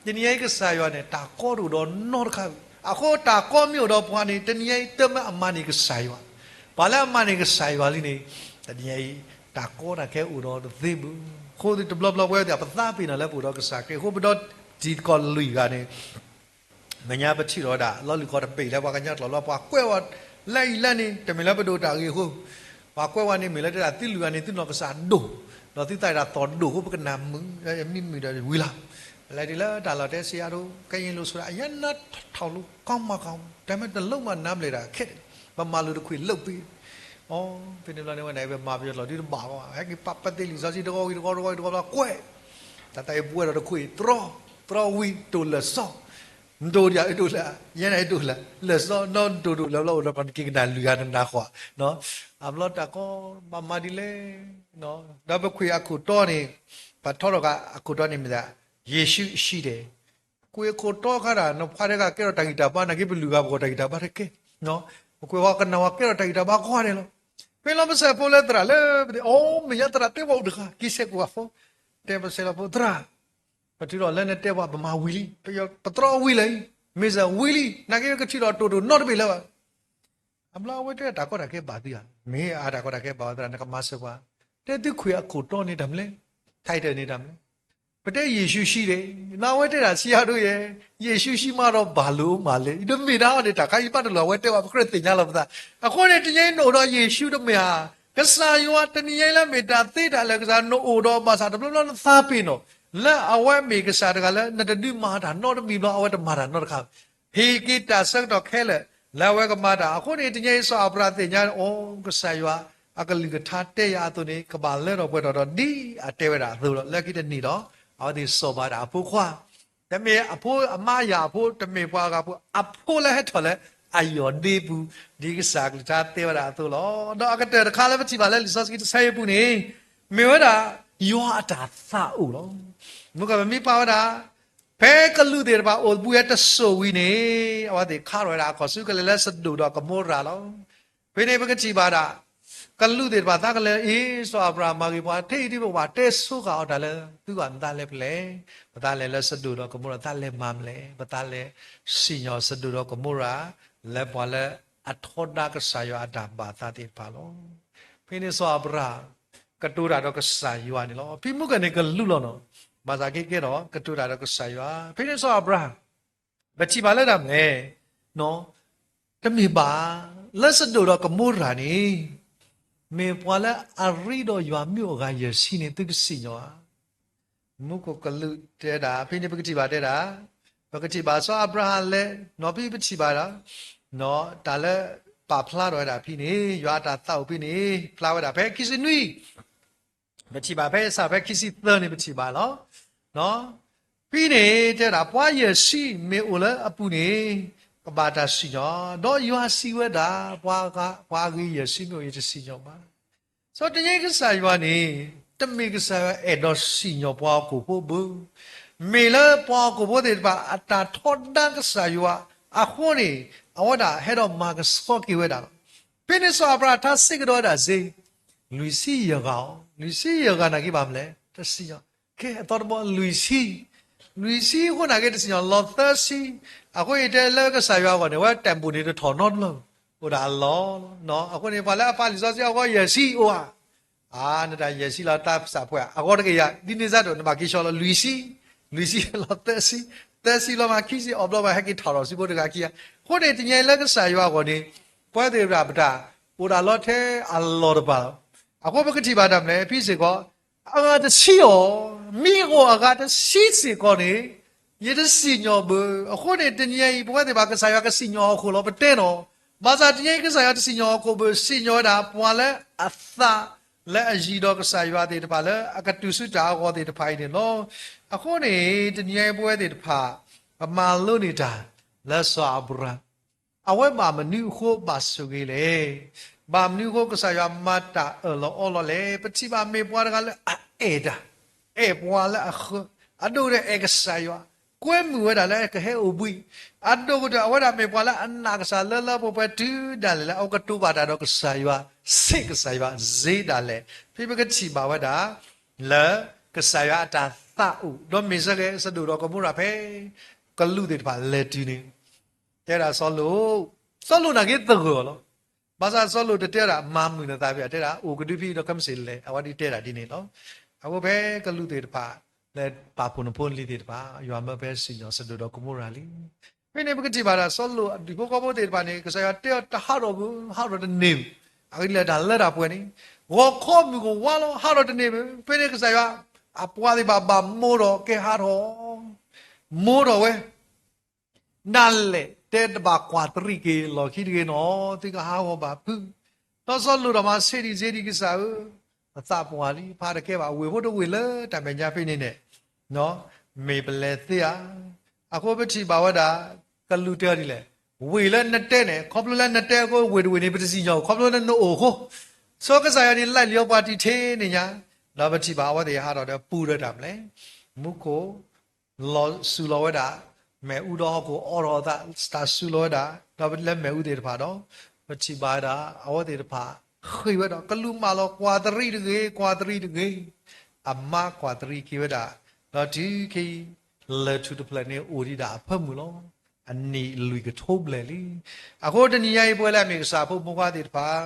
တနံၤအံၤကစၢ်ယွၤန့ၣ် တၢ်ကီတအိၣ်ဒီးနီတခါဘၣ်. အဃိတၢ်ကီမ့ၢ်အိၣ်ဒီးပှၤန့ၣ် တနံၤအံၤတမၢအမၤန့ၢ်ကစၢ်ယွၤ, ပှၤလၢအမၤန့ၢ်ကစၢ်ယွၤလံန့ၣ်, တနံၤအံၤ, တၢ်ကီတၢ်ခဲအိၣ်ဒီးတသ့ဘၣ်. အဃိတဘျီဘျီပဝဲသ့ၣ် ပသးပ့ၤနီၣ်လၢပအိၣ်ဒီးကစၢ်ခရံာ်အဃိ ပဒီတံၤသကိးလွံၢ်ဂၤန့ၣ် မဲာ်ညါပထံၣ်ထီၣ်ဝဲဒၣ် လီၤလုၢ်ကီၢ်တဘ့ၣ်လၢပှၤကညီကျိာ်လီၤ ပှၤကွဲးဝဲလၢအံၤလၢန့ၣ် တမ့ၢ်လၢပဒိၣ်တၢ်ဂ့ၢ်အဃိ, ပှၤကွဲးဝဲန့ၣ်မ့ၢ်လၢတဲဒၣ်သုလုၢ်ဂၤန့ၣ် သုနီၢ်ကစၢ်ဒိၣ်, ဒီးသုသးဒၣ်သီၣ်ဒိၣ်အဃိ ပကနၣ်မုာ်, မ့ၢ်မုာ်ဒီးဝံၤလီၤ. ပလဲၤတုၤလၢတၢ်လီၢ်တဲဆံးအါဒိၣ် ကရင်လိုဆိုတာ အရမ်းနားထောင်လို့ ကောင်းမကောင်း ဒါပေမဲ့ တလုပ်မှနားမလည်တာ ခက်တယ်, ပမၤလိာ်တခွံးလုပ်ပေး, အိ ဖဲန့ၣ်ဘျီန့ၣ်ဝဲန့ၣ် ပမၤပယီၤကျိာ်ဒုတဘၣ်ဘၣ်, ဟဲက့ၤပာ်ပသ့လံာ်စီဆှံတဂီၤဝံၤတဂီၤတဂီၤဝံၤတဂီၤဘျီ ကွဲး, တၢ်သးအံၤပဝဲဒီးတခွံး တြီ, တြီဝံၤတိၢ်လၢာ်စီ, နတိၢ်ဒံးအဒိၣ်လၢာ်, ယဲန့ၣ်အဒိၣ်လၢာ်, လၢာ်စီ နီၢ်နတိၢ်ဒိၣ်လၢာ်ဘျီအိၣ်ဒီးပှၤက့ၤကနၣ်လုၢ်ဂၤနနၢ်ဃီ, အဘျီတၢ်ကီဘၣ်မၤဒ်လဲၣ်, ဒီးပခွံးအခိၣ်တီန့ၣ်, ပထီထီၣ်က့ၤအခိၣ်တီန့ၣ်မ့ၢ်ဒၣ်, ယေရှုရှိတယ်, ပခွံးအခိၣ်တီခါဒၣ် နဖးတဂၤကဲထီၣ်တၢ်ဂံၢ်တၢ်ဘါ နာ်က့ပလုၢ်ဂၤပဂီၢ်တၢ်ဂံၢ်တၢ်ဘါတကဲ, ပကွဲးဝဲကနၣ်ဝဲကဲထီၣ်တၢ်ဂံၢ်တၢ်ဘါကိးဂၤဒဲးလီၤ. ဖဲလီၤပစဲးဖိလၢသရၣ်လၢပသ့ၣ် အိၣ်မ့ၢ်ယဲသရၣ်တဲပှၤအိၣ်တဂၤ က့ၤဆဲးကိးဂၤဖိ, တဲပစဲးလီၤဖိသရၣ်, ပထုးထီၣ်လၢနတဲပှၤပမၤဝံၤလံ, ပသြီဝံၤလၢာ်, မ့ၢ်စၢၤဝံၤလံ, နာ်က့ပကထုးထီၣ်တိၢ်ဒိၣ်နီတဘ့ၣ်လၢၤဘၣ်. အဘျီအဝဲတဲတၢ်ကီတၢ်ခဲဘၣ်သုဧါ, မ့ၢ်အါတၢ်ကီတၢ်ခဲဘၣ်ဝဲသရၣ် နကမၤစၢၤပှၤ, တဲသုခွံးအခိၣ်တီန့ၣ်တၢ်မနုၤလဲၣ်, title န့ၣ်တၢ်မနုၤလဲၣ်, ပတဲယ့ၣ်ၡူးရှိတယ်, နဝဲတဲဒၣ်ဆံးအါဒိၣ်ယဲ, ယ့ၣ်ၡူးရှိမးဒီးဘၣ်လိာ်မးလဲၣ်, တမ့ၢ်ဒၣ်အီၤန့ၣ် တၢ်ခါအံၤဘၣ်တလိၣ်အဝဲတဲဘၣ် ပကြၢးသ့ၣ်ညါလီၤပသး, အဃိန့ၣ် တနံၤအံၤနအိၣ်ဒီးယ့ၣ်ၡူးတမ့ၢ်ဧါ, ကစၢ်ယွၤတနံၤအံၤလၢမ့ၢ်တၢ်သ့တၢ်လၢာ်ကစၢ် နအိၣ်ဒီးဘၣ်ဆၣ်တဘျီဘျီနသးပ့ၤနီၣ်, လၢအဝဲမ့ၢ်ကစၢ်တဂၤလၢနတဒုးမၤတၢ်နီတမံၤဘျီ အဝဲတမၤတၢ်နီတခါ ဟ့ၣ်က့ၤတၢ်ဆၢကတီၢ်ခဲလၢာ် လၢအဝဲကမၤတၢ်, အဃိန့ၣ် တနံၤအံၤစီၤအၤဘြၤဟၣ်သ့ၣ်ညါ, အိ ကစၢ်ယွၤအကလုၢ်ကထါတဲယၤအသိးန့ၣ် ကဘၣ်လၢထီၣ်ပှဲၤထီၣ်ဒီးဒ်အတဲဝဲဒၣ်အသိးလီၤ. လၢခံတနံၤဒီး အဝဲသ့ၣ်စိာ်ဘၣ်ဒၣ်အဖိခွါ, တမ့ၢ်အဖိအမါယၤအဖိ, တမ့ၢ်ပှၤအဂၤဖိ, အဖိလၢဟဲထီၣ်လၢအယီၢ်ဒ့ပူၤ, ဒ်ကစၢ်အကလုၢ်ကထါတဲဝဲဒၣ်အသိးလီၤ. ဒီးအကတၢၢ်တခါလၢပထံၣ်ဘၣ်လၢလံာ်စီဆှံတဆၢအံၤအပူၤန့ၣ်, မ့ၢ်ဝဲဒၣ်ယွၤအတၢ်သးအိၣ်လီၤ. မုၢ်ကပမ့ၢ်ပာ်ဝဲဒၣ် ဖဲကလူးသ့ၣ်တဖၣ်အိၣ်ဘှံးဝဲတစိၤဝံၤန့ၣ်, အဝဲသ့ၣ်ခးထီၣ်ဝဲဒၣ်အခီၣ်ဆူ ကလဲၤလၢစဒိၣ်ဒီးကမိရၤလီၤ. ဖဲန့ၣ်ပကထံၣ်ဘၣ်ဒၣ် ကလူးသ့ၣ်တဖၣ်သးကလဲၤအံၤ စီၤအၤဘြၤဟၣ်မၤဂ့ၤပှၤ ထဲအံၤဒ်ပဘၣ်တဲဆိဃာ်အီၤတၢ်လၢ သုဂၤနသးလဲၤဖဲလဲၣ်, ပသးလဲၤလၢစဒိၣ်ဒီးကမိရၤ သးလဲၤမၤမနုၤလဲၣ်, ပသးလဲၤစံၣ်ညီၣ်စဒိၣ်ဒီးကမိရၤ လၢပှၤလၢအထီဒါကစၢ်ယွၤအတၢ်ဘၣ်သးသ့ၣ်တဖၣ်လီၤ. ဖဲန့ၣ်စီၤအၤဘြၤဟၣ် ကတိၤတၢ်ဒီးကစၢ်ယွၤန့ၣ်လီၤ. ဖဲမုၢ်ကန့ၣ်ကလူးလီၤနီၤ, ဘၣ်ဆၣ်က့ကဲထီၣ် ကတိၤတၢ်ဒီးကစၢ်ယွၤ, ဖဲန့ၣ်စီၤအၤဘြၤဟၣ် ပထံၣ်ဘၣ်လၢတၢ်မနုၤလဲၣ်, တမ့ၢ်ဘၣ် လၢစဒိၣ်ဒီးကမိရၤန့ၣ် မ့ၢ်ပှၤလၢအရ့ဒီးယွၤမ့ၢ်အိၣ်အဂၤယဲၢ်ဆံန့ၣ် သုကစံၣ်ညီၣ်ဧါ. မူခိၣ်ကလူးတဲဒၣ်, ဖဲန့ၣ် ပကထံၣ်ဘၣ်တဲဒၣ်, ပကထံၣ်ဘၣ်စီၤအၤဘြၤဟၣ်လဲၤ, နီၢ်ဖံပထံၣ်ဘၣ်ဒီး, တၢ်လၢပာ်ဖျါထီၣ်ဝဲဒၣ်ဖဲန့ၣ် ယွၤအတၢ်သးအိၣ်ဖဲန့ၣ် ဖျါဝဲဒၣ်ဖဲခံဆံနွံ ပထံၣ်ဘၣ်ဖဲအဆၢဖဲခံဆံသၢန့ၣ် ပထံၣ်ဘၣ်လီၤ. ဖဲန့ၣ်တဲဒၣ် ပှၤယဲၢ်ဆံမ့ၢ်အိၣ်လၢအပူၤန့ၣ် ကဘၣ်တၢ်စံၣ်ညီၣ်, ဒီးယွၤစံးဝဲဒၣ်, ပှၤအဂ့ၤယဲၢ်ဆံမ့ၢ်အိၣ် ယတစံၣ်ညီၣ်ဘၣ်. စီၤတနံၤအံၤကစၢ်ယွၤန့ၣ် တမ့ၢ်ကစၢ်ယွၤအဲၣ်ဒိးစံၣ်ညီၣ်ပှၤဟီၣ်ခိၣ်ဖိဘၣ်, မ့ၢ်လၢပှၤဟီၣ်ခိၣ်ဖိသ့ၣ်တဖၣ်အတၢ်ထီဒါကစၢ်ယွၤအဃိန့ၣ် အဝဲဒၣ်ဟဲဒီးမၤကဆှီက့ၤဝဲဒၣ်လီၤ. ဖဲန့ၣ်စီၤအၤဘြၤဟၣ်ထါစ့ၢ်ကဒီးဝဲဒၣ်စ့ လွံၢ်ဆံယဲၢ်ဂၤဧိၤ, လွံၢ်ဆံယဲၢ်ဂၤနာ်က့ဘၣ်မနုၤလဲၣ် တစံၣ်ညီၣ်, ကဲအသီတဘီလွံၢ်ဆံ, လွံၢ်ဆံအဃိနာ်က့တစံၣ်ညီၣ်လီၤသၢဆံ, အဃိယတဲလၢကစၢ်ယွၤအဂီၢ်န့ၣ် အဝဲတၢ်ဘူၣ်န့ၣ်တထီၣ်နီတဘျီ, အိၣ်ဒၣ်အလီၢ်လီၤ. အဃိန့ၣ် ပှၤလၢအပာ်လံာ်စီဆှံအဂီၢ်ယဲၢ်ဆံအိၣ်ဧါ, အါ နတၢ်ယဲၢ်ဆံလီၤ တၢ်သးပှၢ်အဂီၢ်တကယၤ ဒ်န့ၣ်စ့ၢ်ကီး နဘၣ်က့ၤဆှီလီၤလွံၢ်ဆံ, လွံၢ်ဆံလီၤသၢဆံ, သၢဆံလီၤမးခံဆံ အီၤဘျီဘၣ်ဟဲက့ၤထီၣ်ထီၣ်ဆံဖိတဂၤခံဂၤ, အဃိန့ၣ် တနံၤအံၤလၢကစၢ်ယွၤအဂီၢ်န့ၣ် ပဝဲသ့ၣ်တဖၣ်ပတၢ်အိၣ်ဒၣ်လီၤထဲအလီၢ်တဖၣ်လီၤ. အဃိပကထံၣ်ဘၣ်တၢ်မနုၤလဲၣ် ဖဲစ့ၢ်ကီး အဂၤတဆံအီၤ, မ့ၢ်အိၣ်အဂၤတဆံစ့ၢ်ကီးန့ၣ် ယတစံၣ်ညီၣ်ဘၣ်. အဃိန့ၣ် တနံၤအံၤ ပဝဲသ့ၣ်တဖၣ်ကစၢ်ယွၤကစံၣ်ညီၣ်ဟီၣ်ခိၣ်လီၤ ပတဲနီၤ, ဘၣ်ဆၣ်တနံၤအံၤကစၢ်ယွၤတစံၣ်ညီၣ်ဟီၣ်ခိၣ်ဘၣ်, စံၣ်ညီၣ်ဝဲဒၣ်ပှၤလၢအသးလၢအယံၤဒီးကစၢ်ယွၤသ့ၣ်တဖၣ်လၢအကတုၤဆူတၢ်အဂီၢ်သ့ၣ်တဖၣ်အံၤန့ၣ်လီၤ. အဃိန့ၣ် တနံၤအံၤပဝဲသ့ၣ်တဖၣ် ပမၤလိန့ၢ်တၢ်လၢစီၤအၤဘြၤဟၣ် အဝဲဘၣ်မနုၤအဃိဘၣ်ဆိၣ်ဂ့ၤလဲၣ်. ဘၣ်မနုၤအဃိကစၢ်ယွၤမၤတၢ်အၢၣ်လီၤအီလီၤလဲၣ်. ပထံၣ်ဘၣ်မ့ၢ်ပှၤတဂၤလၢအအဲၣ်တၢ်, အဲၣ်ပှၤလၢအဃၢၤ, အဒိၣ်ကတၢၢ်အဲၣ်ကစၢ်ယွၤ, ကွဲမုာ်ဝဲဒၣ်လၢကဟဲအိၣ်ဘှံး, အဒိၣ်ကတၢၢ်အဝဲဒၣ်မ့ၢ်ပှၤလၢအနာ်ကစၢ်လၢလၢပှဲၤပှဲၤတုၤဒၣ်လဲာ်လၢအကတိၤဘၣ်တၢ်ဒီးကစၢ်ယွၤ, ဆံးကစၢ်ယွၤ, စ့ဒၣ်လဲာ်. ဖဲပကထံၣ်ဘၣ်ဝဲဒၣ် လၢကစၢ်ယွၤအတၢ်သးအိၣ်, ဒီးမ့ၢ်စ့ၢ်ကီး စဒိၣ်ဒီးကမိရၤဖဲ ကလူးသ့ၣ်တဖၣ်လဲၤတုၤန့ၣ် တဲဒၣ်စီၤလိာ်, စီၤလိာ်နာ်က့သဂၢၢ်အီၤလီၤ. ဘၣ်ဆၣ်စီၤလိာ်တတဲဒၣ် မၤမုာ်နသးဖဲ တဲဒၣ် အိၣ်ကဒုဖဲဒီးကမ့ၢ်စ့ၢ်လဲၣ်, အဝဲဒၣ်တဲဒၣ်ဒ်န့ၣ်လီၤ. အဃိဖဲကလူးသ့ၣ်တဖၣ် လဲၤပာ်ဖှိၣ်နဖိနလံၤသ့ၣ်တဖၣ် ယွၤမၢဖဲစံၣ်ညီၣ်စဒိၣ်ဒီးကမိရၤလံ. ဖဲန့ၣ်ပကထံၣ်ဘၣ်ဒၣ် စီၤလိာ်အဒူၣ်ဖိခီဖိသ့ၣ်တဖၣ်န့ၣ် ကစၢ်ယွၤတဲအီၤတဟးထီၣ်ဘၣ်, ဟးထီၣ်တန့ၢ်ဘၣ်. အဂ့ၢ်ဒ်လဲၣ်တၢ်လၢတၢ်ပှဲၤန့ၣ် ဂီၤခီမုၢ်ကဝါလီၤ ဟးထီၣ်တန့ၢ်ဘၣ်. ဖဲန့ၣ်ကစၢ်ယွၤ အပှၤသ့ၣ်တဖၣ်ဘၣ်မိၢ်ထီၣ်ကဲဟးထီၣ်, မိၢ်ထီၣ်ဝဲ ဒၣ်လဲာ်တဲတဘၣ်ကွၢ်တရံးက့ၤလီၢ်ခံတဂ့ၤနီၤ, သုကဟးဂီၤဘၣ်ဖုး. ဒီးစီၤလိာ်ဒီးမၤဆ့ၣ်ဒံးဆ့ၣ်ဒံးကစၢ်ဧၢ, ပသးပှၢ်လံ ဖးတကဲဘၣ်, ဝ့ၢ်ဖိတဝ့ၢ်လၢတၢ်မဲာ်ညါဖဲန့ၣ်န့ၣ် မ့ၢ်ပလဲၤသ့ဧါ. အဃိပထံၣ်ဘၣ်ဝဲဒၣ် ကလူးတဲအီၤဒ်လဲၣ်, ဝ့ၢ်လၢနတဲန့ၣ် ခီဖျိလၢနတဲအဃိ ဝ့ၢ်တဝ့ၢ်န့ၣ် ပတစံၣ်ညီၣ် ခီဖျိလၢနအိၣ်အဃိ, စီၤကစၢ်ယွၤန့ၣ် လဲၤလံအီၤပှၤတုၤထဲန့ၣ်ညါ, ဒီးပထံၣ်ဘၣ်အဝဲသ့ၣ်ဟးထီၣ်ဒီးပူၤဒီးတၢ်မနုၤလဲၣ်, မူခိၣ် လီၤစူၤလီၤဝဲဒၣ် မ့ၣ်အူဒီးဟီၣ်ခိၣ်အိးထီၣ်အသး တၢ်စူၤလီၤဝဲဒၣ်, ဒီးလၢမ့ၣ်အူသ့ၣ်တဖၣ်ဒီး ပထံၣ်ဘၣ်ဝဲဒၣ် အဝဲသ့ၣ်တဖၣ် ဃ့ၢ်ဝဲဒီး ကလူးမၢလီၤ ကွၢ်တရံးတဂ့ၤ ကွၢ်တရံးတဂ့ၤ, အမါကွၢ်တရံးက့ၤဝဲဒၣ်, ဒီးတုၤခဲအံၤ လၢၢ်ထူၣ်တဖျၢၣ်န့ၣ်အိၣ်ဒံးဒၣ်အဖၢမုၢ်လီၤ. အနံၣ်လွံၢ်ကထိဘျဲၣ်လံ. အဃိတနံၤညါအံၤ ပဝဲလၢအမ့ၢ်ကစၢ်ဖိမိၢ်ပှၢ်သ့ၣ်တဖၣ်,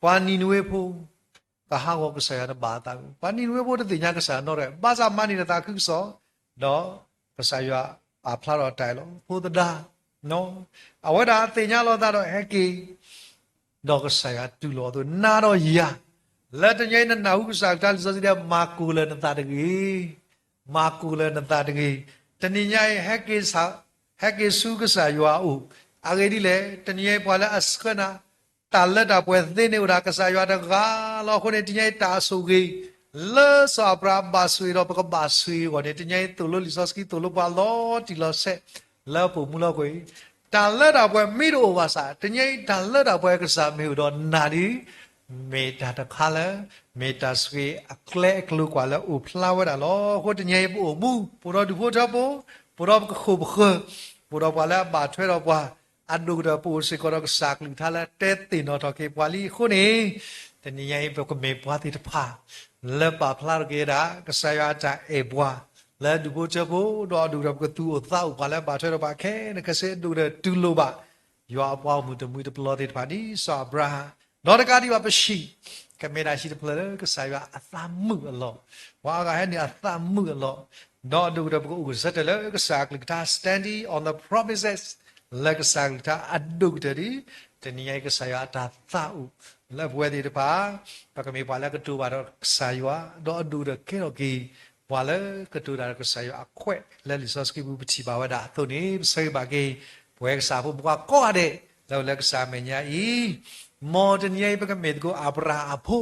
ပှၤနံၤနဝ့ဖိ ကဟးဂီၤကစၢ်ယွၤတဘၣ်အသးဘၣ်, ပှၤနံၤနဝ့ဖိတသ့ၣ်ညါကစၢ်ယွၤနီတဂၤ, ဘၣ်ဆၣ်မၤန့ၢ်တၢ်သးခုကစီၣ်, ဒီးကစၢ်ယွၤပာ်ဖျါထီၣ်တၢ်အံၤလီၤ. ဖိသဒါ အဝဲဒၣ်သ့ၣ်ညါလီၤအသးဒီးဟဲက့ၤ ဒီးကစၢ်ယွၤတူၢ်လိာ်အသိး နၤဒီးယၤ လၢတနံၤအံၤနနၢ်ဟူကစၢ်အကလုၢ်လံာ်စီဆှံတဲ မၤကိၢ်လၢၤနသးတဂ့ၤ, မၤကိၢ်လၢၤနသးတဂ့ၤ. တနံၤညါအံၤ ဟဲက့ၤဆူကစၢ်ယွၤအအိၣ်, အဂ့ၢ်ဒ်လဲၣ်, တနံၤညါအံၤပှၤလၢအဆှၢနၤ တၢ်လၢတၢ်ပှဲၤသ့န့ၣ်အိၣ်ဒၣ်ကစၢ်ယွၤတဂၤလီၤ. အဃိန့ၣ် တနံၤညါအံၤတၢ်အဆိၣ်ဂ့ၤ လၢစီၤအၤဘြၤဟၣ်ဘၣ်ဆိၣ်ဂ့ၤဒီးပကဘၣ်ဆိၣ်ဂ့ၤအဂီၢ်န့ၣ် တနံၤညါအံၤသိၣ်လိလံာ်စီဆှံ သိၣ်လိပှၤလီၤတံၢ်လီၤဆဲး လၢအပိာ်မူလၢအပူၤအံၤ, တၢ်လၢတၢ်ပှဲၤမ့ၢ်တအိၣ်ဘၣ်ဆၣ် တနံၤညါအံၤတၢ်လၢတၢ်ပှဲၤကစၢ်မ့ၢ်အိၣ်ဒီးနၤဒီး မ့ၢ်တၢ်တခါလၢ မ့ၢ်တၢ်ဆိၣ်ဂ့ၤအကျဲအကျိၤကွၢ်လၢအိၣ်ဖျါဝဲဒၣ်လီၤ. အဃိတနံၤအံၤပအိၣ်မူ ပအိၣ်ဒီးဒူၣ်ဖိထၢဖိ, ပအိၣ်ဒီးပကဃိၣ်ပဃၢၤ, ပအိၣ်ဒီးပှၤလၢအဘၣ်ထွဲဒီးပှၤ, အဒိၣ်ကတၢၢ်ပအိၣ်စ့ၢ်ကီးဒီးကစၢ်အကလုၢ်ကထါလၢတဲသ့ၣ်နီၣ်ထီၣ်က့ၤပှၤလံအဃိန့ၣ်, တနံၤညါအံၤပကမ့ၢ်ပှၤသ့ၣ်တဖၣ် လၢပာ်ဖျါထီၣ်က့ၤဝဲဒၣ် ကစၢ်ယွၤအတၢ်အဲၣ်ပှၤ လၢဒူၣ်ဖိထၢဖိ ဒီးအဒိၣ်ကတၢၢ်ပကသူၣ်အိၣ်သးအိၣ်ပှၤလၢဘၣ်ထွဲဒီးပှၤခဲလၢာ်ခဲဆ့ အဒိၣ်ကတၢၢ်တူၢ်လိာ်ဘၣ် ယွၤအပှၤအိၣ်မုာ်တမှံၤတပလီၢ်သ့ၣ်တဖၣ်ဒ်စီၤအၤဘြၤဟၣ်, ဒီးတကးဒံးဘၣ်ပဟံၣ် ကမ့ၢ်ဒၣ်ဟံၣ်တဖျၢၣ်လၢကစၢ်ယွၤအသးမုာ်အလီၢ်, ပှၤအါဂၤဟဲန့ၣ်အသးမုာ်အလီၢ်, ဒီးအဒိၣ်ကတၢၢ်ပကအိၣ်ကစၢ်တၢ်လၢကစၢ်အကလုၢ်ကထါ standing on the promises လၢကစၢ်အကလုၢ်ကထါအဒိၣ်ကတၢၢ်ဒီး တနံၤညါအံၤ ကစၢ်ယွၤအတၢ်သးအိၣ်လၢပဝဲသ့ၣ်တဖၣ်, ပကမ့ၢ်ပှၤလၢကတိၤဘၣ်ဒီးကစၢ်ယွၤ, ဒီးအဒိၣ်ဒီးကဲထီၣ်က့ၤ ပှၤလၢကတိၤတၢ်ဒီးကစၢ်ယွၤအခွဲး, လၢလံာ်စီဆှံပူၤပထံၣ်ဘၣ်ဝဲဒၣ်အသိးန့ၣ် ပဆၢဂ့ၤဘၣ်က့ၤ ပဝဲကစၢ်ဖိမုၣ်ခွါကိးဂၤဒဲး လၢအိၣ်လၢကစၢ်အမဲာ်ညါအံၤ, မ်တနံၤညါအံၤ ပကမ့ၢ်သကိးအၤဘြၤဟၣ်အဖိ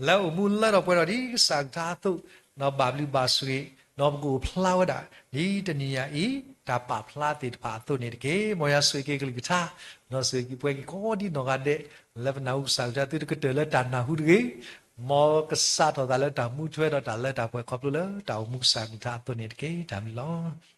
လၢအိၣ်မူလၢထီၣ်ပှဲၤထီၣ်ဒ်ကစၢ်အကလုၢ်ကထါအသိး, ဒီးဘၣ်ဘျုးဘၣ်ဆိၣ်ဂ့ၤ, ဒီးပကအိၣ်ဖျါဝဲဒၣ် ဒ်တနံၤညါအံၤ တၢ်ပာ်ဖျါသ့ၣ်တဖၣ်အသိးန့ၣ်တက့ၢ်. မ်ယွၤဆိၣ်ဂ့ၤက့ၤကလုၢ်ကထါ, ဒီးဆိၣ်ဂ့ၤက့ၤပှဲၤက့ၤကိးဒ်နီၢ်ဂၤဒဲး လၢပနၢ်ဟူကစၢ်ကလုၢ်ကထါ သုတကတၢၢ်လၢတၢ်နၢ်ဟူတဂ့ၤ, မ်ကစးထီၣ်သးလၢတၢ်မူထွဲဒီးတၢ်လၢတၢ်ပှဲၤခီဖျိလၢတၢ်အိၣ်မူကစၢ်အကလုၢ်ကထါအသိးန့ၣ်တက့ၢ်. တၢ်ဘျုးလီၤ.